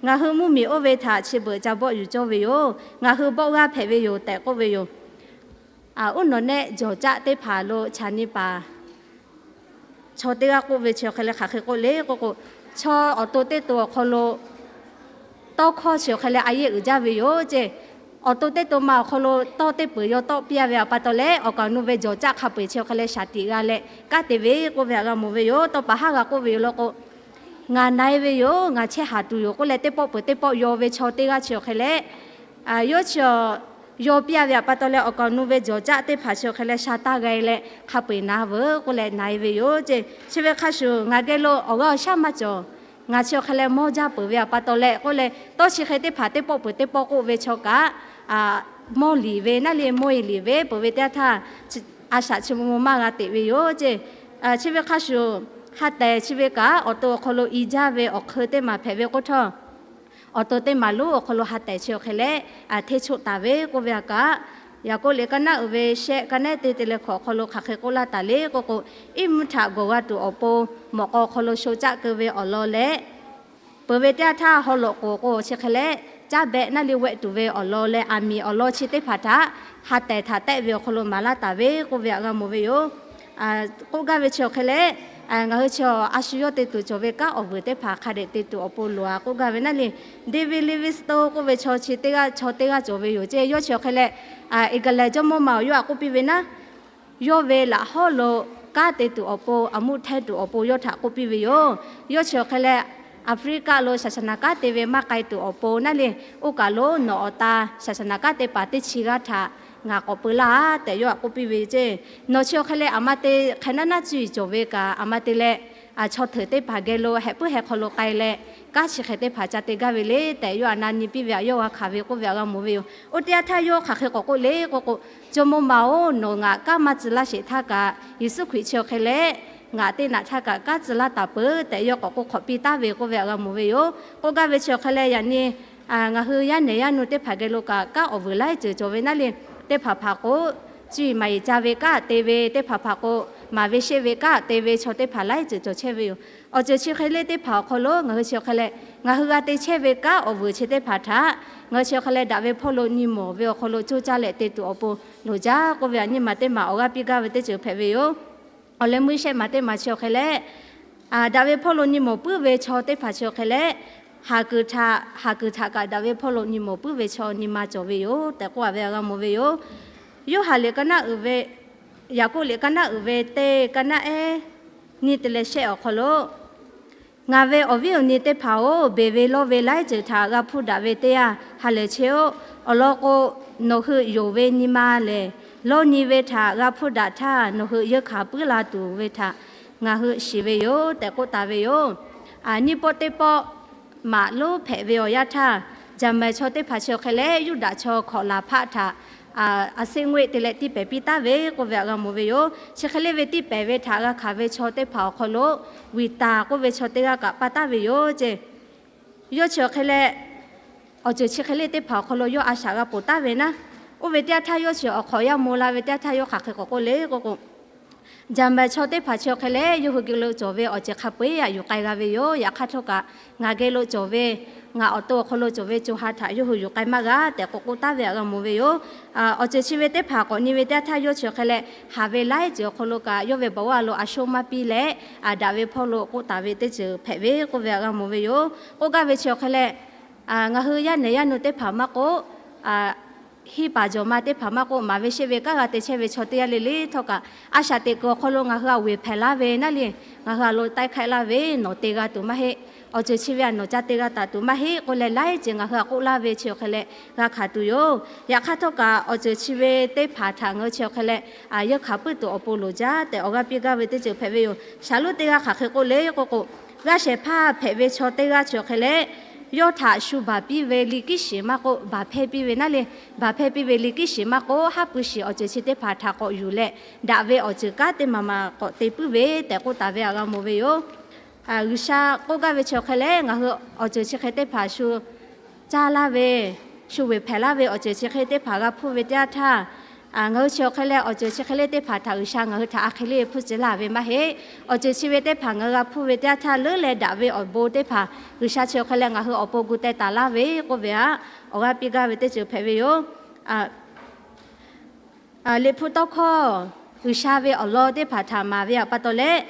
Ngaˬ hui mvuhˇmiˬ oˇ ve htaꞈ chi beuꞈ ca bawˆ yuˬ cawˇ ve yoˬ. Ngaˬ hui bawˆ g'aˇ hpehꞈ ve yoˬ tehꞈ k'oˆ ve yoˬ. Uˉ nawˬ nehˆ jawˬ caˆ teˇ hpaˍ lo chaꞈ nyi paˍ chaw teˇ g'aˇ k'oˆ ve chi awˬ hk'e leh hk'aˬ hk'e k'oˆ le k'o k'o, chaw awˬ to teˇ to awˬ hk'aw lo tawˇ hkawˇ chi awˬ hk'e leh a yehˇ uiˍ jaˇ ve yoˬ ceˇ. Awˬ to teˇ to ma awˬ hk'aw lo tawˇ teˇ peuˬ yaw tawˆ piˇ-a ve awˬ pa taw leh, awˬ kaˍ awˬ nu ve jawˬ caˆ hk'a peu-eˬ chi awˬ hk'e leh shaˍ tiꞈ g'a leh kanˉ te ve k'oˆ ve htaꞈ g'a mawˬ ve yoˬ. Tawˇ pa haˉ g'a k'oˆ ve yoˬ law k'o, ngaˬ na-e ve yoˬ, ngaˬ chehˇ haˍ tuˬ yoˬ k'oˆ leh, teˇ pawˆ peuˬ teˇ pawˆ yaw ve chaw teˇ g'aˇ chi awˬ hk'e leh, yawˇ chi yaw piˇ-a ve awˬ pa taw leh, awˬ kaˍ awˬ nu ve jawˬ caˆ teˇ hpaˍ chi awˬ hk'e leh sha taˇ g'a-e leh hk'a peu-eˬ na veuˬ k'oˆ leh na-e ve yoˬ ceˇ. Chi ve hk'a shuˍ ngaˬ geh lo awˬ g'aˇ awˬ shaˉ maˇ cawˬ. Ngaˬ chi awˬ hk'e leh mawˇ jaˇ peuˬ ve awˬ pa taw leh k'oˆ leh, tawˇ chi hk'e teˇ hpaˍ teˇ pawˆ peuˬ teˇ pawˆ k'oˆ ve chaw kaꞈ mawˇ liˍ ve naˉ le, mawˇ-e liˍ ve peuˬ ve teˇ yanˇ htaˇ, a shaꞈ chi mvuh maˇ g'a teꞈ ve yoˬ ceˇ. Chi ve hk'a shuˍ, ha tehˬ chi ve kaꞈ awˬ to awˬ hk'aw lo i jaˇ ve awˬ hk'eun teˇ maˬ hpehꞈ ve k'oˆ htawˇ, awˬ to teˇ maˬ lonˉ awˬ hk'aw lo ha tehˬ chi awˬ hk'e leh hteˇ choˆ taˍ ve k'oˆ ve htaꞈ kaꞈ, Yaˍkoˆ liꞈ ka naˉ uiˍ ve shehˆ ka naˉ te te leh hkawꞈ awˬ hk'aw lo hk'aˬ hk'e k'oˆ laˇ taˍ le k'o k'o, iˉ mvuhˇ htaꞈ gawˬ g'a tuˬ awˬ pon mawꞈ k'aw awˬ hk'aw lo sho caˆ keu ve awˬ lawn leh, peuˬ ve teˇ yanˇ htaˇ haw lawꞈ k'oˍ k'o chi hk'e leh, caˉ behˆ naˉ le wehˆ tuˬ ve awˬ lawn leh aˬ miˍ awˬ lawn chi teˇ hpaˍ htaꞈ ha tehˬ htaꞈ tehˆ ve awˬ hk'aw lo maˍ laˇ taˍ ve k'oˆ ve htaꞈ g'a mawˬ ve yoˬ. K'oˆ gaˇ ve chi awˬ hk'e leh, ngaˬ hui chi a shu yawˇ te tuˬ cawˬ ve kanˉ awˬ vuiˬ teˇ hpaˍ hk'a dehꞈ te tuˬ awˬ pon loˬ-a k'oˆ gaˇ ve naˉ le, David Livingstone k'oˆ ve chaw chi teˇ g'aˇ chaw teˇ g'aˇ cawˬ ve yoˬ ceˇ. Yawˇ chi awˬ hk'e leh, England jawˇmawˇ ma awˬ yawˇ htaꞈ k'oˆ piˇ ve naˉ, yawˇ ve laꞈ hawˉ lo kanˉ te tuˬ awˬ pon, aˬ muˆ hteˇ tuˬ awˬ pon yawˇ htaꞈ k'oˆ piˇ ve yoˬ. Yawˇ chi awˬ hk'e leh, Africa lo saˍsaˍnaˍ kanˉ te ve maˇ k'ai tuˬ awˬ pon naˉ le, oˇ kaˬ lo nawˬ awˬ ta saˍsaˍnaˍ kanˉ te paˍ teˇ chi g'aˇ htaꞈ ngaˬ k'awꞈ peu laˇ tehꞈ yawˇ htaꞈ k'oˆ piˇ ve yoˬ ceˇ. Nawˬ chi awˬ hk'e leh aˬ ma te hk'e naˉ naˉ cuˇ yiˍ cawˬ ve kaꞈ, aˬ ma te leh chaw hteuꞈ teˇ hpaˍ geh lo heh puiˉ heh hk'aw lo k'ai leh, kanˉ chi hk'e teˇ hpaˍ ca te gaˇ ve le tehꞈ yawˇ htaꞈ na nyi piˇ ve htaꞈ yawˇ g'a hkanˍ ve k'oˆ ve htaꞈ g'a mawˬ ve yoˬ. Oˇ teˇ yanˇ htaˇ yawˇ hk'aˬ hk'e k'awꞈ k'oˆ le k'o k'o, Jawˇmawˇ ma-oˬ, nawˬ ngaˬ kanˉ maˇ tcuh laˇ sheˍ htaˇ kaꞈ, Yeˍsuˆ Hkriꞈ chi awˬ hk'e leh ngaˬ teˇ naꞈ htaˇ kaꞈ kanˉ tcuh laˇ taˍ peuˬ tehꞈ yawˇ k'awꞈ k'oˆ hk'awꞈ piˇ taˍ ve k'oˆ ve htaꞈ g'a mawˬ ve yoˬ. K'oˆ gaˇ ve chi awˬ hk'e leh, yaꞈ nyi ngaˬ hui yaˇ nehˬ yaˇ nu teˇ hpaˍ geh lo kaꞈ kanˉ awˬ vuiˬ laiˉ ceuˬ cawˬ ve naˉ le, teˇ hpaˍ hpaˍ k'o, cuˇ yiˍ maˍ yiˍ ca ve kanˉ te ve, teˇ hpaˍ hpaˍ k'o, maˍ ve sheˆ ve kanˉ te ve chaw teˇ hpaˍ laiˉ ceuˬ cawˬ chehˇ ve yoˬ. Awˬ ceuˬ chi hk'e le teˇ hpaˍ awˬ hk'aw lo ngaˬ hui chi awˬ hk'e leh, ngaˬ hui g'a te chehˇ ve kanˉ awˬ vuiˬ chi teˇ hpaˍ htaꞈ ngaˬ hui chi awˬ hk'e leh daꞈ ve hpawˇ lo nyi mawˬ ve awˬ hk'aw lo coˇ caˇ leh te tuˬ awˬ pon loˍ jaˇ k'oˆ ve htaꞈ nyi ma teˇ maˬ awˬ g'aˇ piˇ gaˇ ve teˇ ceuˬ hpehꞈ ve yoˬ. Awˬ leh meuˇ shehˆ maˬ teˇ maˬ chi awˬ hk'e leh, daꞈ ve hpawˇ lo nyi mawˬ puiˉ ve chaw teˇ hpaˍ chi awˬ hk'e leh, haˍ kuiˬ htaꞈ haˍ kuiˬ htaꞈ kaꞈ daꞈ ve hpawˇ lo nyi mawˬ puiˉ ve chaw nyi ma cawˬ ve yoˬ tehꞈ k'oˆ ve htaꞈ g'a mawˬ ve yoˬ. Yoˇhanˬ liꞈ ka naˉ uiˍ ve, Yaˍkoˆ liꞈ ka naˉ uiˍ ve teˇ ka naˉ ehˉ nyiˇ te leh shehˆ awˬ hk'aw lo, Ngaˬ ve awˬ viˉ awˬ nyi teˇ hpaˍ-oˬ, beˬ ve lawˇ ve laiˉ ceuˬ htaꞈ g'a hpuˇ daꞈ ve teˇ yanˇ ha lehˬ cheˇ-oˆ. Awˬ lawn k'o, nawˬ hui yonˍ ve nyi ma lehˬ, lawˇ nyi ve htaꞈ g'a hpuˇ daꞈ htaˇ nawˬ hui yeunˇ hkanˍ puiˉ la tuˬ ve htaꞈ ngaˬ hui shiˍ ve yoˬ tehꞈ k'oˆ taˍ ve yoˬ. Nyiˇ pawˆ teˇ pawˆ maꞈ lonˉ hpehꞈ ve awˬ yanˇ htaˇ, Jaˍmaˍ chaw teˇ hpaˍ chi awˬ hk'e leh Yuˇdaꞈ chaw hkawꞈ laˬ hpaˆ htaꞈ a seˆ ngeuˆ te leh tiˇ pehˍ piˇ taˍ ve k'oˆ ve htaꞈ g'a mawˬ ve yoˬ. Chi hk'e le ve tiˇ pehˍ ve htaꞈ g'a hkanˍ ve chaw teˇ hpaˍ awˬ hk'aw lo Viˍtaˍ k'oˆ ve chaw teˇ g'aˇ kaꞈ pa taˍ ve yoˬ ceˇ. Yawˇ chi awˬ hk'e leh, awˬ ceuˬ chi hk'e le teˇ hpaˍ awˬ hk'aw lo yawˇ a shaꞈ g'a ponˬ taˍ ve naˉ, oˇ ve teˇ yanˇ htaˇ yawˇ chi awˬ hk'awꞈ yaˇ maw la ve teˇ yanˇ htaˇ yawˇ hk'aˬ hk'e k'awꞈ k'oˆ le k'o k'o, Jaˍmaˍ chaw teˇ hpaˍ chi awˬ hk'e leh yawˇ hui geh lo cawˬ ve awˬ ceuˬ hk'a peu-eˬ htaꞈ yuˬ k'ai g'a ve yoˬ. Yaꞈ hk'aˇ htawˇ kaꞈ, ngaˬ geh lo cawˬ ve, ngaˬ awˬ to awˬ hk'aw lo cawˬ ve co ha htaꞈ yawˇ hui yuˬ k'ai maˇ g'a tehꞈ k'awꞈ k'oˆ taˍ ve htaꞈ g'a mawˬ ve yoˬ. Awˬ ceuˬ chi ve teˇ hpaˍ k'awꞈ nyi ve teˇ yanˇ htaˇ yawˇ chi awˬ hk'e leh haˍ ve laiˉ ceuˬ awˬ hk'aw lo kaꞈ yawˇ ve baˬ oˇ a lo a shoˉ maˇ piˇ leh, daꞈ ve hpawˇ lo k'oˆ taˍ ve teˇ ceuˬ hpehꞈ ve k'oˆ ve htaꞈ g'a mawˬ ve yoˬ. K'oˆ gaˇ ve chi awˬ hk'e leh, ngaˬ hui yaˇ nehˬ yaˇ nu teˇ hpaˍ maˇ k'oˆ, hiˇ paˍ jawˬ ma teˇ hpaˍ maˇ k'oˆ, maˍ ve sheˆ ve kanˉ g'a te chehˇ ve chaw teˇ g'aˇ le le htawˇ kaꞈ, a shaꞈ teꞈ kuiˬ awˬ hk'aw lo ngaˬ hui htaꞈ vuiˬ hpehꞈ laˇ ve naˉ le, ngaˬ hui a lo taiˇ hk'aiˆ laˇ ve nawˬ te g'a tuˬ maˇ heˆ. Awˬ ceuˬ chi ve htaꞈ nawˬ ca te g'a taˍ tuˬ maˇ heˆ k'oˆ leh laiˉ ceuˬ ngaˬ hui htaꞈ k'oˆ laˇ ve chi awˬ hk'e leh g'a hkanˍ tuˬ yoˬ. Yaꞈ hk'aˇ htawˇ kaꞈ, awˬ ceuˬ chi ve teˇ hpaˍ htaꞈ ngaˬ hui chi awˬ hk'e leh yeunˇ hkanˍ puiˉ tuˬ awˬ pon loˍ jaˇ tehꞈ awˬ g'aˇ piˇ gaˇ ve teˇ ceuˬ hpehꞈ ve yoˬ. Shaˍlonˉ teˇ g'aˇ hk'aˬ hk'e k'oˆ le k'o k'o, g'aˇ shehˍ hpaˇ hpehꞈ ve chaw teˇ g'aˇ chi awˬ hk'e leh, yawˇ htaꞈ shu baˬ piˇ ve liꞈ kiˉ shiˍ maˇ k'oˆ, baˬ hpehˇ piˇ ve naˉ le, baˬ hpehˇ piˇ ve liꞈ kiˉ shiˍ maˇ k'oˆ, haˉ pui shiˍ awˬ ceuˬ chi teˇ hpaˍ htaꞈ k'awꞈ yuˬ leh, daꞈ ve awˬ ceuˬ kanˉ teˇ maˬ maˬ k'awꞈ te puiˉ ve tehꞈ k'oˆ taˍ ve htaꞈ g'a mawˬ ve yoˬ. G'uiˬsha k'oˆ gaˇ ve chi awˬ hk'e leh, ngaˬ hui awˬ ceuˬ chi hk'e teˇ hpaˍ shu caˇ laˇ ve, shu vuiˬ hpehꞈ laˇ ve awˬ ceuˬ chi hk'e teˇ hpaˍ g'a hpuˇ ve teˇ yanˇ htaˇ, ngaˬ hui chi awˬ hk'e leh awˬ ceuˬ chi hk'e le teˇ hpaˍ htaꞈ G'uiˬsha ngaˬ hui htaꞈ a hk'e le hpuˇ tcuh laˇ ve maˇ heˆ. Awˬ ceuˬ chi ve teˇ hpaˍ ngaˬ hui g'a hpuˇ ve teˇ yanˇ htaˇ leuˉ leh daꞈ ve awˬ bon teˇ hpaˍ G'uiˬsha chi awˬ hk'e leh ngaˬ hui awˬ pon gu teh taˍ laˇ ve k'oˆ ve htaꞈ awˬ g'aˇ piˇ gaˇ ve teˇ ceuˬ hpehꞈ ve yoˬ. Liꞈ hpu tawˇ hkawˇ G'uiˬsha ve awˬ lawn teˇ hpaˍ htaꞈ maˍ ve htaꞈ pa taw leh,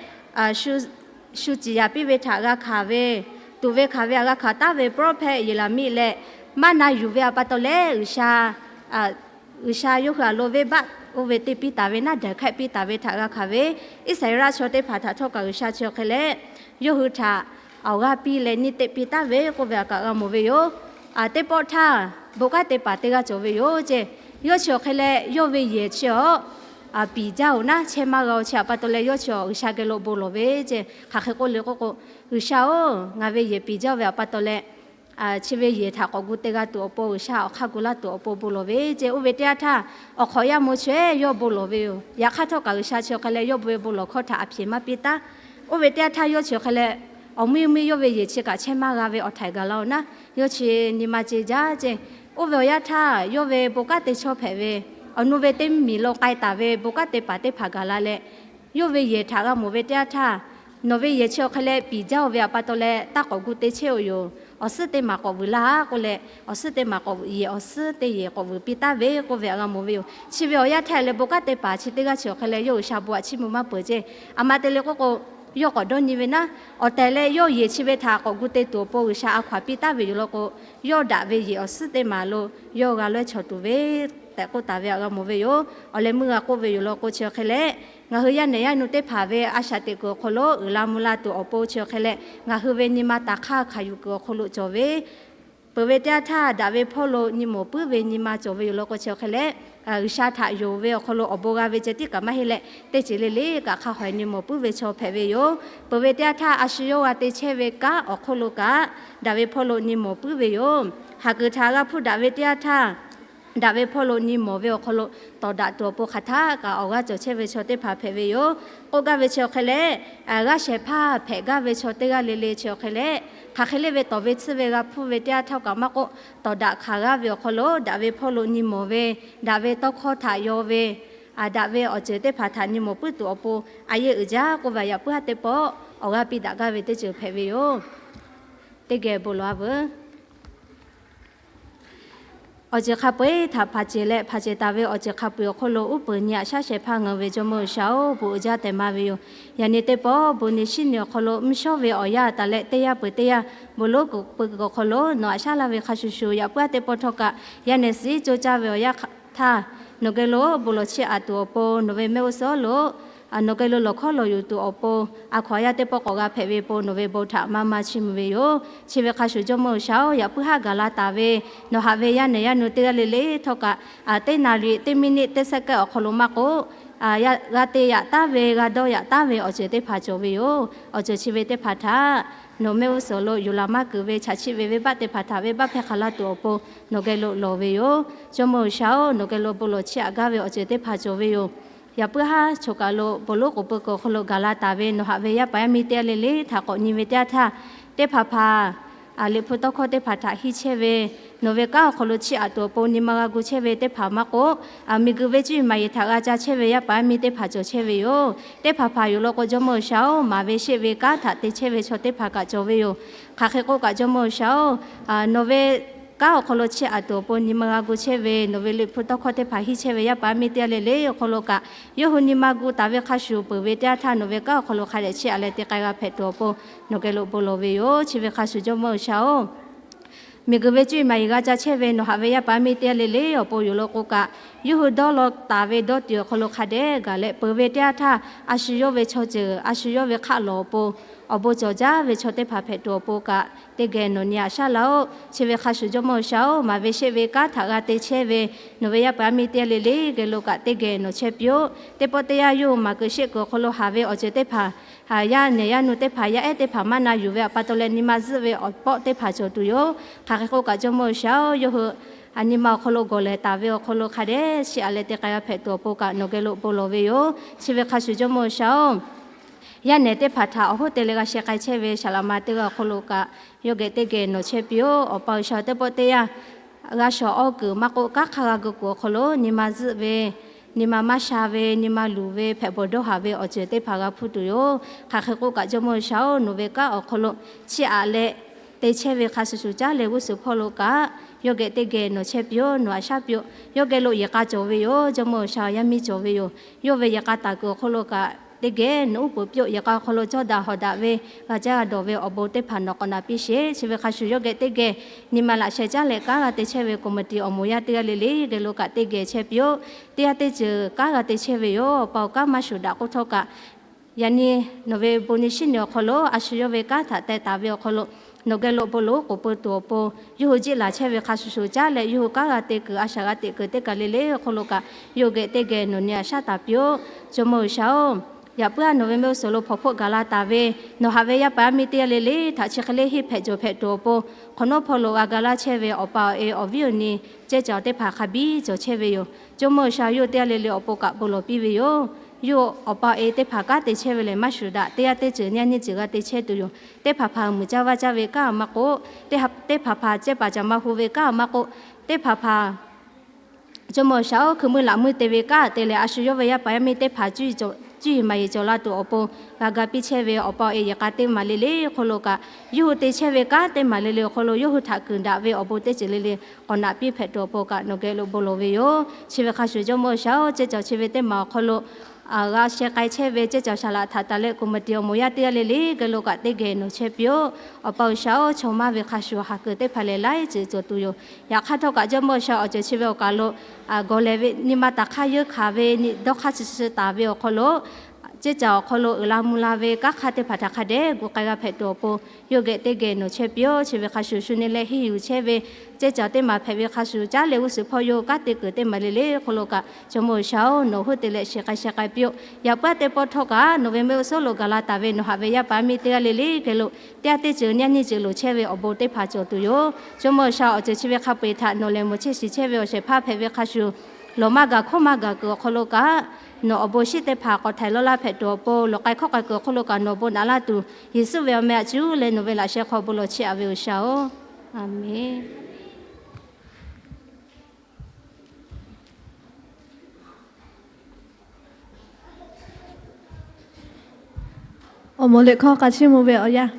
shu ciˍ yaˍ piˇ ve htaꞈ g'a hkanˍ ve, tuꞈ ve hkanˍ ve htaꞈ g'a hkanˍ taˉ ve prophet Yeˍraˍmiˆ leh maˇ na yuˬ ve htaꞈ pa taw leh, G'uiˬsha yawˇ hui aˬ lo venˇbaˆ oˇ ve te piˇ taˍ ve, naˉ daˍ hkehˆ piˇ taˍ ve htaꞈ g'a hkanˍ ve, Iˉsaˍreˍlaˆ chaw teˇ hpaˍ htaꞈ htawˇ kaꞈ G'uiˬsha chi awˬ hk'e leh yawˇ hui htaꞈ awˬ g'aˇ piˇ leh nyiˇ teˆ piˇ taˉ ve k'oˆ ve htaꞈ kaꞈ g'a mawˬ ve yoˬ. Teˇ pawˆ htaˇ, bon kanˉ te paˍ teˇ g'aˇ cawˬ ve yoˬ ceˇ. Yawˇ chi awˬ hk'e leh yawˇ ve yehˬ chi awˬ piˍ jaˇ-oˬ naˉ, chehˇ maˇ g'a-oˬ. Chi htaꞈ pa taw leh yawˇ chi awˬ G'uiˬsha geh lo bon lawˬ ve ceˇ. Hk'aˬ hk'e k'oˆ le k'oˆ k'o, G'uiˬsha-oˬ, ngaˬ ve yehˬ piˍ jaˇ ve htaꞈ pa taw leh, chi ve yehˬ htaꞈ k'awꞈ gu te g'a tuˬ awˬ pon, G'uiˬsha awˬ hk'aˇ gu laˇ tuˬ awˬ pon bon lawˬ ve ceˇ. Oˇ ve teˇ yanˇ htaˇ, awˬ hk'awꞈ yaˇ mawˇ chaweh yawˇ bon lawˬ ve yoˬ. Yaꞈ hk'aˇ htawˇ kaꞈ G'uiˬsha chi awˬ hk'e leh yawˇ ve bon lawˬ hkawˇ htaꞈ a hpeꞈ maˇ piˇ taˉ. Oˇ ve teˇ yanˇ htaˇ yawˇ chi awˬ hk'e leh awˬ miˇ miˇ yawˇ ve yehˬ chi kaꞈ chehˇ maˇ g'a ve awˬ htaiˍ gaˬ la-oˬ naˉ, yawˇ chi nyi ma ce jaˇ ceˇ. Oˇ ve awˬ yanˇ htaˇ yawˇ ve bon kanˉ te chaw hpehꞈ ve awˬ nu ve teˇ miˬ lo k'ai taˍ ve bon kanˉ te paˍ teˇ hpaˍ gaˬ la leh, yawˇ ve yehˬ htaꞈ g'a mawˬ ve teˇ yanˇ htaˇ, nawˬ ve yehˬ chi awˬ hk'e leh piˍ jaˇ-oˬ ve htaꞈ pa taw leh taˇ k'awꞈ gu te chehˇ-oˬ yoˬ. Awˬ suhˉ teˇ maˬ k'awꞈ vuiˬ laˇ k'oˆ leh, awˬ suhˉ teˇ maˬ k'awꞈ vuiˬ, yehˬ awˬ suhˉ teˇ yehˬ k'awꞈ vuiˬ piˇ taˉ ve k'oˆ ve htaꞈ g'a mawˬ ve yoˬ. Chi ve awˬ yanˇ htaˇ leh bon kanˉ te paˍ chi teˇ g'aˇ chi awˬ hk'e leh yawˇ G'uiˬsha bon htaꞈ chiˇ mvuh maˇ peuˬ ceˇ. A ma te le k'oˆ k'o, yawˇ k'awꞈ dawˇ nyi ve naˉ, awˬ tehˬ leh yawˇ yehˬ chi ve htaꞈ k'awꞈ gu te tuˬ awˬ pon G'uiˬsha a hkaw-anˬ piˇ taˉ ve yoˬ law k'o, yawˇ daꞈ ve yehˬ awˬ suhˉ teˇ maˬ lo yawˇ g'a lawehˇ chawˬ tuˬ ve tehꞈ k'oˆ taˍ ve htaꞈ g'a mawˬ ve yoˬ. Awˬ leh meuˇ g'a k'oˆ ve yoˬ law k'o, chi awˬ hk'e leh ngaˬ hui yaˇ nehˬ yaˇ nu teˇ hpaˍ ve a shaꞈ teꞈ kuiˬ awˬ hk'aw lo uiˍ la mvuh la tuˬ awˬ pon chi awˬ hk'e leh ngaˬ hui ve nyi ma taˍ hk'aˇ hkanˍ yuˬ kuiˬ awˬ hk'aw lo cawˬ ve, peuˬ ve teˇ yanˇ htaˇ daꞈ ve hpawˇ lo nyi mawˬ puiˉ ve nyi ma cawˬ ve yoˬ law k'o, chi awˬ hk'e leh G'uiˬsha htaꞈ yonˍ ve awˬ hk'aw lo awˬ bon g'a ve ceh tiˉ kaꞈ maˇ heˆ leh, teˇ ceuˬ le le kaꞈ hk'a haweh nyi mawˬ puiˉ ve chaw hpehꞈ ve yoˬ. Peuˬ ve teˇ yanˇ htaˇ a shu yawˇ g'a te chehˇ ve kanˉ awˬ hk'oˆ lo kaꞈ daꞈ ve hpawˇ lo nyi mawˬ puiˉ ve yoˬ. Haˍ kuiˬ htaꞈ g'a hpuˇ daꞈ ve teˇ yanˇ htaˇ, daꞈ ve hpawˇ lo nyi mawˬ ve awˬ hk'aw lo tawˍ daꞈ tuˬ awˬ pon hk'aˬ htaˆ kaꞈ awˬ g'aˇ cawˬ chehˇ ve chaw teˇ hpaˍ hpehꞈ ve yoˬ. K'oˆ gaˇ ve chi awˬ hk'e leh, g'aˇ shehˍ hpaˇ hpehꞈ gaˇ ve chaw teˇ g'aˇ le le chi awˬ hk'e leh, hk'aˬ hk'e le ve tawˍ ve tsuhˇ ve g'a hpuˇ ve teˇ yanˇ htaˇ kaꞈ maˇ k'oˆ, tawˍ daꞈ hkanˍ g'aˇ ve awˬ hk'aw lo daꞈ ve hpawˇ lo nyi mawˬ ve, daꞈ ve tawˇ hkawˇ htaꞈ yaw ve, daꞈ ve awˬ ceuˬ teˇ hpaˍ htaꞈ nyi mawˬ puiˉ tuˬ awˬ pon a yeˇ uiˍ jaˇ k'oˆ ve htaꞈ yaꞈ puiˉ haˉ teˇ pawˆ awˬ g'aˇ piˇ daꞈ gaˇ ve teˇ ceuˬ hpehꞈ ve yoˬ. Teˇ geh bon lawˬ-a veuˬ. Awˬ ceuˬ hk'a peu-eˬ htaꞈ hpanˍ ceˬ leh hpanˍ ceˬ taˍ ve awˬ ceuˬ hk'a peu-eˬ awˬ hk'oˆ lo uˉ peunˍ nyi aꞈ shaˉ shehˍ hpaˇ ngaˬ hui ve Jawˇmawˇ G'uiˬsha-oˬ, bon uiˍ jaˇ tehꞈ maˇ ve yoˬ. Yaꞈ nyi teˇ pawˆ bon nyi shinˉ nyi awˬ hk'aw lo mvuhˇ shawˉ ve awˬ yanˇ taˍ leh teˇ yanˇ peuˬ teˇ yanˇ bon lonˉ k'oˍ pui kuiˬ awˬ hk'aw lo nawˬ aꞈ shaˉ laˇ ve hk'a shuˍ shuˍ yaꞈ puiˉ haˉ teˇ pawˆ htawˇ kaꞈ yaˇ nehˬ suhˍ iˉ co caˇ ve awˬ yanˇ htaˇ, nawˬ geh lo bon lawˬ chiˇ aꞈ tuˬ awˬ pon, nawˬ ve mehˆ g'uˇ suhˍ lo nawˬ geh lo lawˬ hkawˇ lawˬ yuˬ tuˬ awˬ pon, a hkaw-anˬ yaˇ teˇ pawˆ k'awꞈ g'a hpehꞈ ve pon nawˬ ve bon htaꞈ maˇ maˇ chiˇ mvuh ve yoˬ. Chi ve hk'a shuˍ Jawˇmawˇ G'uiˬsha-oˬ, yaꞈ puiˉ haˉ gaˬ la taˍ ve nawˬ haꞈ ve yaˇ nehˬ yaˇ nu teˇ g'aˇ le le htawˇ kaꞈ, teˇ naˍ riˍ teˇ miˇniˆ teˇ second awˬ hk'aw lo maˇ k'oˆ, g'a te yaꞈ taˉ ve, g'a dawˇ yaꞈ taˉ ve awˬ ceuˬ teˇ hpaˍ cawˬ ve yoˬ. Awˬ ceuˬ chi ve teˇ hpaˍ htaꞈ nawˬ mehˆ g'uˇ suhˍ lo yuˬ laˬ maˇ kuiˬ ve chaꞈ chiˆ ve venˇbaˆ teˇ hpaˍ htaꞈ venˇbaˆ hpehˇ hk'a laˇ tuˬ awˬ pon nawˬ geh lo lawˬ ve yoˬ. Jawˇmawˇ G'uiˬsha-oˬ, nawˬ geh lo bon lawˬ chiˇ aꞈ gaˇ ve awˬ ceuˬ teˇ hpaˍ cawˬ ve yoˬ. Yaꞈ puiˉ haˉ choˬ kaˬ lo bon lonˉ k'oˍ pui kuiˬ awˬ hk'aw lo gaˬ la taˍ ve nawˬ haꞈ ve yaˇ paˍ yaˇ miˇ teˇ g'aˇ le le htaꞈ k'awꞈ nyi ve teˇ yanˇ htaˇ, teˇ hpaˍ hpaˍ Liꞈ hpu tawˇ hkawˇ teˇ hpaˍ htaꞈ hiˇ chehˇ ve, nawˬ ve kanˉ awˬ hk'aw lo chiˇ aꞈ tuˬ awˬ pon nyi ma g'a gu chehˇ ve teˇ hpaˍ maˇ k'oˆ, miˬguiˬ ve cuˇ yiˍ maˍ yiˍ htaꞈ g'a ca chehˇ ve yaˇ paˍ yaˇ miˇ teˇ hpaˍ cawˬ chehˇ ve yoˬ. Teˇ hpaˍ hpaˍ yoˬ law k'o, Jawˇmawˇ G'uiˬsha-oˬ, maˍ ve sheˆ ve kanˉ htaꞈ te chehˇ ve chaw teˇ hpaˍ kaꞈ cawˬ ve yoˬ. Hk'aˬ hk'e k'oˆ kaꞈ, Jawˇmawˇ G'uiˬsha-oˬ, nawˬ ve kanˉ awˬ hk'aw lo chiˇ aꞈ tuˬ awˬ pon nyi ma g'a gu chehˇ ve, nawˬ ve Liꞈ hpu tawˇ hkawˇ teˇ hpaˍ hiˇ chehˇ ve yaˇ paˍ yaˇ miˇ teˇ g'aˇ le le awˬ hk'aw lo kaꞈ, yawˇ hui nyi ma gu taˍ ve hk'a shuˍ peuˬ ve teˇ yanˇ htaˇ nawˬ ve kanˉ awˬ hk'aw lo hk'a dehꞈ chiˇ aꞈ leh te k'ai g'a hpehꞈ tuˬ awˬ pon nawˬ geh lo bon lawˬ ve yoˬ. Chi ve hk'a shuˍ Jawˇmawˇ G'uiˬsha-oˬ, miˬguiˬ ve cuˇ yiˍ maˍ yiˍ g'a ca chehˇ ve nawˬ haꞈ ve yaˇ paˍ yaˇ miˇ teˇ g'aˇ le le awˬ pon yoˬ law k'o kaꞈ, yawˇ hui dawˇ law taˍ ve dawˇ tuˬ awˬ hk'aw lo hk'a dehꞈ gaˬ leh peuˬ ve teˇ yanˇ htaˇ, a shu yawˇ ve chaw ceuˬ, a shu yawˇ ve hk'aˆ lawˬ awˬ pon awˬ bon cawˬ jaˇ ve chaw teˇ hpaˍ hpehꞈ tuˬ awˬ pon kaꞈ, teˇ geh nawˬ nyi aꞈ shaˉ laˇ-oˆ. Chi ve hk'a shuˍ Jawˇmawˇ G'uiˬsha-oˬ, maˍ ve sheˆ ve kanˉ htaꞈ g'a te chehˇ ve nawˬ ve yaˇ paˍ yaˇ miˇ teˇ g'aˇ le le geh lo kaꞈ teˇ geh nawˬ chehˇ piˇ-oˆ. Teˇ pawˆ teˇ yanˇ yawˇ hui maˍ kuiˬ sheˆ kuiˬ awˬ hk'aw lo haˍ ve awˬ ceuˬ teˇ hpaˍ yaˇ nehˬ yaˇ nu teˇ hpaˍ yaˇ ehˉ teˇ hpaˍ maˇ na yuˬ ve htaꞈ pa taw leh nyi ma zuhˆ ve awˬ pawˆ teˇ hpaˍ cawˬ tuˬ yoˬ. Hk'aˬ hk'e k'oˆ kaꞈ, Jawˇmawˇ G'uiˬsha-oˬ, yawˇ hui nyi ma awˬ hk'aw lo gawˬ lehˬ taˍ ve awˬ hk'aw lo hk'a dehꞈ chiˇ aꞈ leh te k'ai g'a hpehꞈ tuˬ awˬ pon kaꞈ nawˬ geh lo bon lawˬ ve yoˬ. Chi ve hk'a shuˍ Jawˇmawˇ G'uiˬsha-oˬ, yaˇ nehˬ teˇ hpaˍ htaꞈ awˬ hoˉ te leh g'a sheh k'ai chehˇ ve saˍ laꞈ ma teˇ g'aˇ awˬ hk'aw lo kaꞈ, yawˇ geh teˇ geh nawˬ chehˇ piˇ-oˆ. Awˬ pa G'uiˬsha-oˬ, teˇ pawˆ teˇ yanˇ g'a shawˍ awˇ kuiˬ maˇ k'oˆ, kanˉ hk'a g'a gu kuiˬ awˬ hk'aw lo nyi ma zuhˆ ve, nyi ma maˇ sha ve, nyi ma luˬ ve, hpehꞈ bawˬ dawˇ haˍ ve awˬ ceuˬ teˇ hpaˍ g'a hpuˇ tuˬ yoˬ. Hk'aˬ hk'e k'oˆ kaꞈ, Jawˇmawˇ G'uiˬsha-oˬ, nawˬ ve kanˉ awˬ hk'aw lo chiˇ aꞈ leh te chehˇ ve hk'a shuˍ shuˍ caˉ leh g'uˇ suhˍ hpawˇ lo kaꞈ, yawˇ geh teˇ geh nawˬ chehˇ piˇ-oˬ, nawˬ a shaˉ piˇ-oˬ. Yawˇ geh lo yehˬ k'a cawˬ ve yoˬ, Jawˇmawˇ G'uiˬsha yaˇ miˇ cawˬ ve yoˬ. Yawˇ ve yehˬ k'a taˍ kuiˬ awˬ hk'aw lo kaꞈ, teˇ geh nawˬ uˉ peunˍ piˇ-oˆ. Yehˬ k'a awˬ hk'aw lo cawˇ daꞈ hawˍ daꞈ ve, g'a caˇ g'a dawˬ ve awˬ bon teˇ hpaˍ nawˬ k'awꞈ naꞈ piˇ sheˍ. Chi ve hk'a shuˍ yawˇ geh teˇ geh nyi ma laꞈ sheh caˉ leh kanˉ g'a te chehˇ ve คอมมิวนิตี้ awˬ moˍ yaˇ teˇ g'aˇ le le geh lo kaꞈ teˇ geh chehˇ piˇ-oˆ. Teˇ yanˇ teˇ ceuˬ kanˉ g'a te chehˇ ve yoˬ. Awˬ pa-oˬ, kanˉ maˇ shuˍ daꞈ k'oˆ htawˇ kaꞈ, yaꞈ nyi nawˬ ve bon nyi shinˉ nyi awˬ hk'aw lo a shu yawˇ ve kanˉ htaꞈ teh taˍ ve awˬ hk'aw lo, nawˬ geh lo bon loꞈ k'oˍ pui tuˬ awˬ pon, yawˇ hui jiˆ laˬ chehˇ ve hk'a shuˍ shuˍ caˉ leh yawˇ hui kanˉ g'a te kuiˬ a shaꞈ g'a teꞈ kuiˬ teˇ kaˬ le le awˬ hk'aw lo kaꞈ, yawˇ hui geh teˇ geh nawˬ nyi a shaˉ taˍ piˇ-oˆ. Jawˇmawˇ G'uiˬsha-oˬ, yaꞈ puiˉ-aˬ nawˬ ve mehˆ g'uˇ suhˍ lo hpawnˬ hpoˆ gaˬ la taˍ ve, nawˬ haꞈ ve yaˇ paˍ yaˇ miˇ teˇ g'aˇ le le htaꞈ chi hk'e le henˇ hpehꞈ jawˬ hpehꞈ tuˬ awˬ pon, hk'awꞈ nawˉ hpawˇ lo g'a ga laˇ chehˇ ve awˬ pa awˬ e awˬ viˉ awˬ nyi cehˇ caˬ teˇ hpaˍ hk'a biˇ cawˬ chehˇ ve yoˬ. Jawˇmawˇ G'uiˬsha yawˇ teˇ g'aˇ le le awˬ pon kaꞈ bon lawˬ piˇ ve yoˬ. Yawˇ awˬ pa awˬ e teˇ hpaˍ kanˉ te chehˇ ve lehˬ maˇ shuˍ daꞈ. Teˇ yanˇ teˇ ceuˬ nyi nyi ceuˬ g'a te chehˇ tuˬ yoˬ. Teˇ hpaˍ hpaˍ muiˬ caˇ vaˇ caˇ ve kanˉ maˇ k'oˆ, teˇ hpaˍ hpaˍ cehˇ paˍ caˬ ma hu ve kanˉ maˇ k'oˆ, teˇ hpaˍ hpaˍ Jawˇmawˇ G'uiˬsha-oˬ, hkui meuˇ laꞈ meuˇ te ve kanˉ te leh a shu yawˇ ve yaˇ paˍ yaˇ miˇ teˇ hpaˍ cuˇ yiˍ maˍ yiˍ cawˬ la tuˬ awˬ pon, g'a ga piˇ chehˇ ve awˬ pa awˬ e yehˬ k'a teˇ maˬ le le awˬ hk'aw lo kaꞈ, yawˇ hui te chehˇ ve kanˉ teˇ maˬ le le awˬ hk'aw lo yawˇ hui htaꞈ kuiˬ daꞈ ve awˬ bon teˇ ceuˬ le le k'awꞈ naꞈ piˇ hpehꞈ tuˬ awˬ pon kaꞈ nawˬ geh lo bon lawˬ ve yoˬ. Chi ve hk'a shuˍ Jawˇmawˇ G'uiˬsha-oˬ, cehˇ caˬ chi ve teˇ maˬ awˬ hk'aw lo g'a sheh k'ai chehˇ ve cehˇ caˬ shaˍ laꞈ htaꞈ taˍ leh คอมมิวนิตี้ awˬ moˍ yaˇ teˇ g'aˇ le le geh lo kaꞈ teˇ geh nawˬ chehˇ piˇ-oˆ. Awˬ pa G'uiˬsha-oˬ, chaw maˇ ve hk'a shuˍ haˍ kuiˬ teˇ hpaˍ lehˬ laiˉ ceuˬ cawˬ tuˬ yoˬ. Yaꞈ hk'aˇ htawˇ kaꞈ Jawˇmawˇ G'uiˬsha awˬ ceuˬ chi ve awˬ kaˬ lo gawˬ lehˬ ve nyi ma taˍ hk'aˇ yeuˇ hkanˍ ve dawˇ hk'aˇ chi chi taˍ ve awˬ hk'aw lo, cehˇ caˬ awˬ hk'aw lo uiˍ la mvuh la ve kanˉ hk'aˇ teˇ hpaˍ htaꞈ hk'a dehꞈ gu k'ai g'a hpehꞈ tuˬ awˬ pon, yawˇ geh teˇ geh nawˬ chehˇ piˇ-oˆ. Chi ve hk'a shuˍ shu nyi leh henˇ yuˬ chehˇ ve cehˇ caˬ teˇ maˬ hpehꞈ ve hk'a shuˍ caˉ leh g'uˇ suhˍ hpawˇ yawˇ kanˉ te kuiˬ teˇ maˬ le le awˬ hk'aw lo kaꞈ, Jawˇmawˇ G'uiˬsha-oˬ, nawˬ hui te leh sheh k'ai sheh k'ai piˇ-oˆ. Yaꞈ puiˉ-aˬ teˇ pawˆ htawˇ kaꞈ nawˬ ve mehˆ g'uˇ suhˍ lo gaˬ la taˍ ve nawˬ haꞈ ve yaˇ paˍ yaˇ miˇ teˇ g'aˇ le le geh lo, teˇ yanˇ teˇ ceuˬ nyi nyi ceuˬ loˍ chehˇ ve awˬ bon teˇ hpaˍ cawˬ tuˬ yoˬ. Jawˇmawˇ G'uiˬsha awˬ ceuˬ chi ve hk'a peu-eˬ htaꞈ nawˬ lehˬ mawˬ chehˇ shiˍ chehˇ ve awˬ shehˍ hpaˇ hpehꞈ ve hk'a shuˍ, lawˬ maˇ gaˬ hkawˇ maˇ gaˬ kuiˬ awˬ hk'aw lo kaꞈ, nawˬ awˬ bon shinˉ teˇ hpaˍ k'awꞈ htaiˍ lawˇ laˇ hpehꞈ tuˬ awˬ pon, lawˬ k'ai hkawˇ k'ai kuiˬ awˬ hk'aw lo kaꞈ nawˬ bon naꞈ laˇ tuˬ, Yeˍsuˆ ve awˬ meh htaꞈ cuˇ leh nawˬ ve laꞈ sheh hk'aw bon lawˬ chiˇ aꞈ ve G'uiˬsha-oˬ, Aˍmenˍ. Awˬ moˍ liꞈ hkawˇ k'a chiˇ mvuh ve awˬ yanˇ.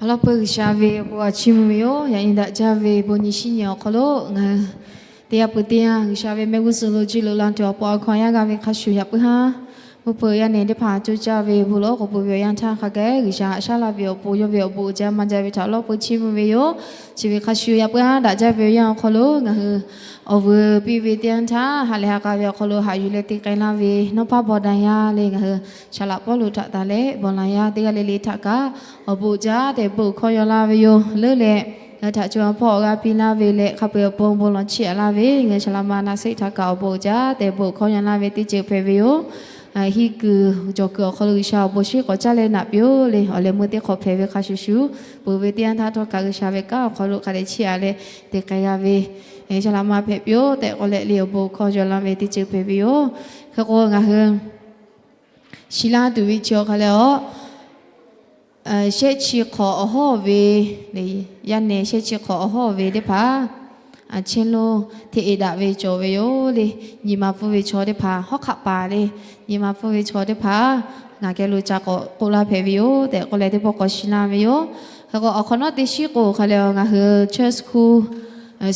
Awˬ lawn peuˬ G'uiˬsha ve awˬ bon a chiˇ mvuh ve yoˬ. Yaꞈ nyi daꞈ jaˇ ve bon nyi shinˉ nyi awˬ hk'aw lo ngaˬ hui teˇ yanˇ peuˬ teˇ yanˇ G'uiˬsha ve mehˆ g'uˇ suhˍ lo juˇ lo la tuˬ awˬ pon a hkaw yaˇ g'a ve hk'a shuˍ yaꞈ puiˉ haˉ, mvuhˇ hpeuꞈ yaˇ nehˬ teˇ hpaˍ coˇ caˇ ve bon lawˬ k'oˍ pui ve awˬ yanˇ htaˇ hk'a gaˬ G'uiˬsha haꞈ shaˉ laˇ ve awˬ pon yawˇ ve awˬ bon uiˍ jaˇ maˇ jaˇ ve htaꞈ awˬ lawn peuˬ chiˇ mvuh ve yoˬ. Chi ve hk'a shuˍ yaꞈ puiˉ haˉ daꞈ jaˇ ve awˬ yanˇ awˬ hk'aw lo ngaˬ hui awˬ vuiˬ piˇ ve teˇ yanˇ htaˇ ha lehˬ ha k'a ve awˬ hk'aw lo haꞈ yuˬ leh te k'ai laˇ ve nawˉ paˉ baw daꞈ yaˇ le ngaˬ hui Saˍ laꞈ Pawˇluꞈ htaꞈ taˍ leh bawˬ laˬ yaˇ teˇ g'aˇ le le htaꞈ kaꞈ awˬ bon uiˍ jaˇ tehꞈ bon hkawˇ yaw laˇ ve yoˬ. Leuˉ leh ngaˬ hui htaꞈ co ha hpawˇ awˬ g'aˇ piˇ laˇ ve leh hk'a peu-eˬ awˬ pon bon lawˬ chiˇ aꞈ laˇ ve ngaˬ hui Saˍ laꞈ ma na seˆ htaꞈ kaꞈ awˬ bon uiˍ jaˇ tehꞈ bon hkawˇ yaw laˇ ve teˇ ceuˬ hpehꞈ ve yoˬ. Hiˇ kuiˬ cawˬ kuiˬ awˬ hk'aw lo G'uiˬsha awˬ bon shinˉ k'awꞈ caˉ leh naꞈ piˇ-oˆ le. Awˬ leh meuˇ teˇ hk'awꞈ hpehꞈ ve hk'a shuˍ shuˍ, peuˬ ve teˇ yanˇ htaˇ htawˇ kaꞈ G'uiˬsha ve kanˉ awˬ hk'aw lo hk'a dehꞈ chiˇ aꞈ leh te k'ai g'a ve Saˍ laꞈ ma hpehꞈ piˇ-oˆ tehꞈ k'oˆ leh le awˬ bon hkawˇ yaw laˇ ve teˇ ceuˬ hpehꞈ ve yoˬ. Hk'e k'o ngaˬ hui shiˍ laˇ tuˬ ve chi awˬ hk'a leh a shehˆ chi hk'awꞈ awˬ hawˉ ve, yaˇ nehˬ shehˆ chi hk'awꞈ awˬ hawˉ ve teˇ hpaˍ chehˇ lo hteꞈ e daꞈ ve cawˬ ve yoˬ le. Nyi ma pfuhˇ ve chaw teˇ hpaˍ hawˉ hk'aˆ paˍ le, nyi ma pfuhˇ ve chaw teˇ hpaˍ ngaˬ geh lo ca k'awꞈ k'oˆ laˇ hpehꞈ ve yoˬ tehꞈ k'oˆ leh teˇ pawˆ k'awꞈ shiˍ laˇ ve yoˬ. Hk'e k'o awˬ hk'awꞈ nawˉ teˇ shiˉ k'o hk'a leh a ngaˬ hui church school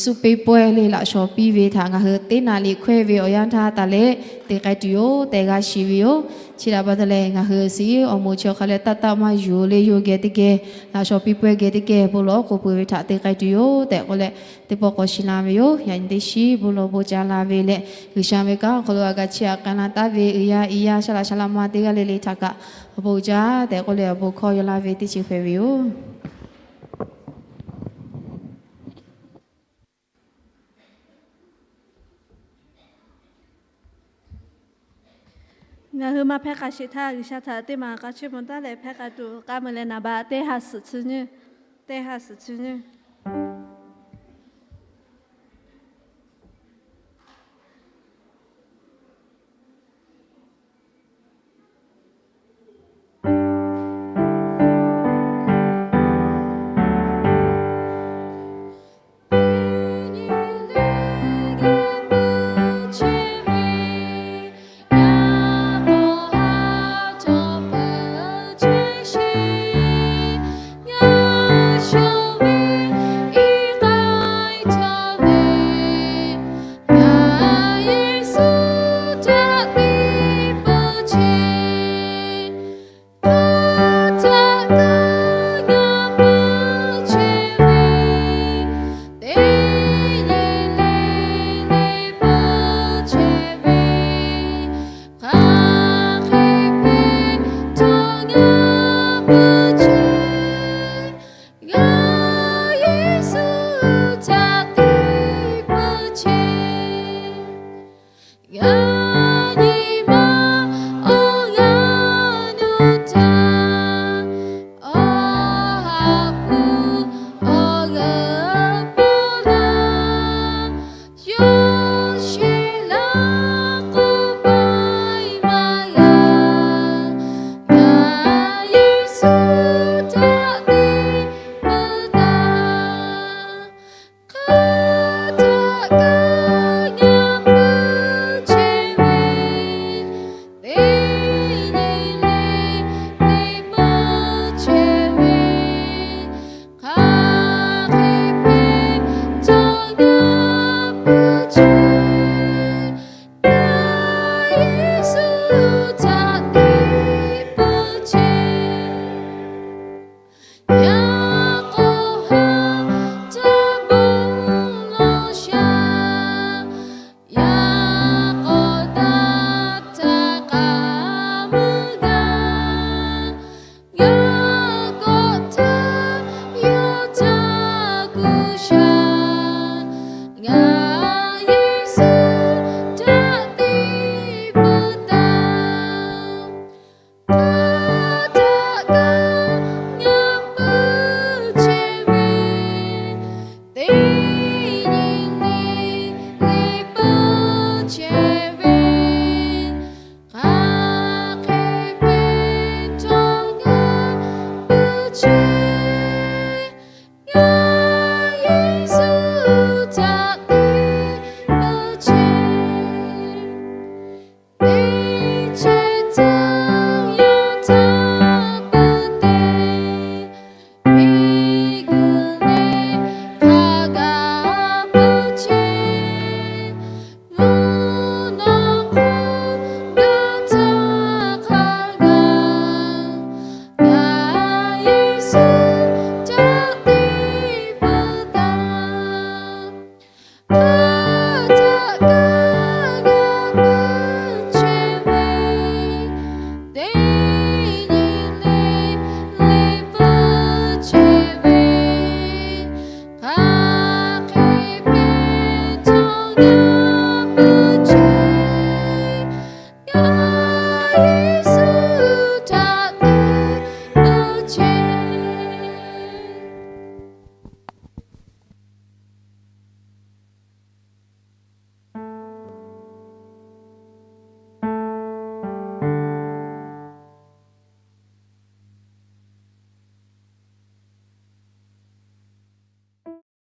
suh peˇ pawehˇ le laꞈ shawnˍ piˇ ve htaꞈ ngaˬ hui teˇ naˍ liꞈ hkawehˇ ve awˬ yanˇ htaˇ taˍ leh te k'ai tuˬ yoˬ tehꞈ g'a shiˍ ve yoˬ. Chi htaꞈ pa taw leh ngaˬ hui suh awˬ moˍ chi awˬ hk'a leh taˇ taˇ maˇ yuˬ le yawˇ geh teˇ geh laꞈ shawnˍ piˇ pawehˇ geh teˇ geh bon lawˬ k'oˍ pui ve htaꞈ te k'ai tuˬ yoˬ tehꞈ k'oˆ leh teˇ pawˆ k'awꞈ shiˍ laˇ ve yoˬ. Yaꞈ nyi teˇ shiˉ bon lawˬ bon ca la ve leh G'uiˬsha ve kanˉ awˬ hk'aw lo a g'a chiˇ aꞈ k'ai la taˍ ve uiˍ yaˇ iˉ yaˇ Saˍ laꞈ Saˍ laꞈ ma teˇ g'aˇ le le htaꞈ kaꞈ awˬ bon uiˍ jaˇ tehꞈ k'oˆ leh awˬ bon hkawˇ yaw laˇ ve teˇ ceuˬ hpehꞈ ve yoˬ. Ngaˬ hui maˇ hpehˇ k'a sheˍ htaˇ G'uiˬsha htaꞈ teˇ maˬ k'a chiˇ mvuh taˉ leh hpehˇ k'a tuˬ k'a meuˬ leh naˍ baꞈ teˇ ha suhˍ chi nyiˇ, teˇ ha suhˍ chi nyiˇ.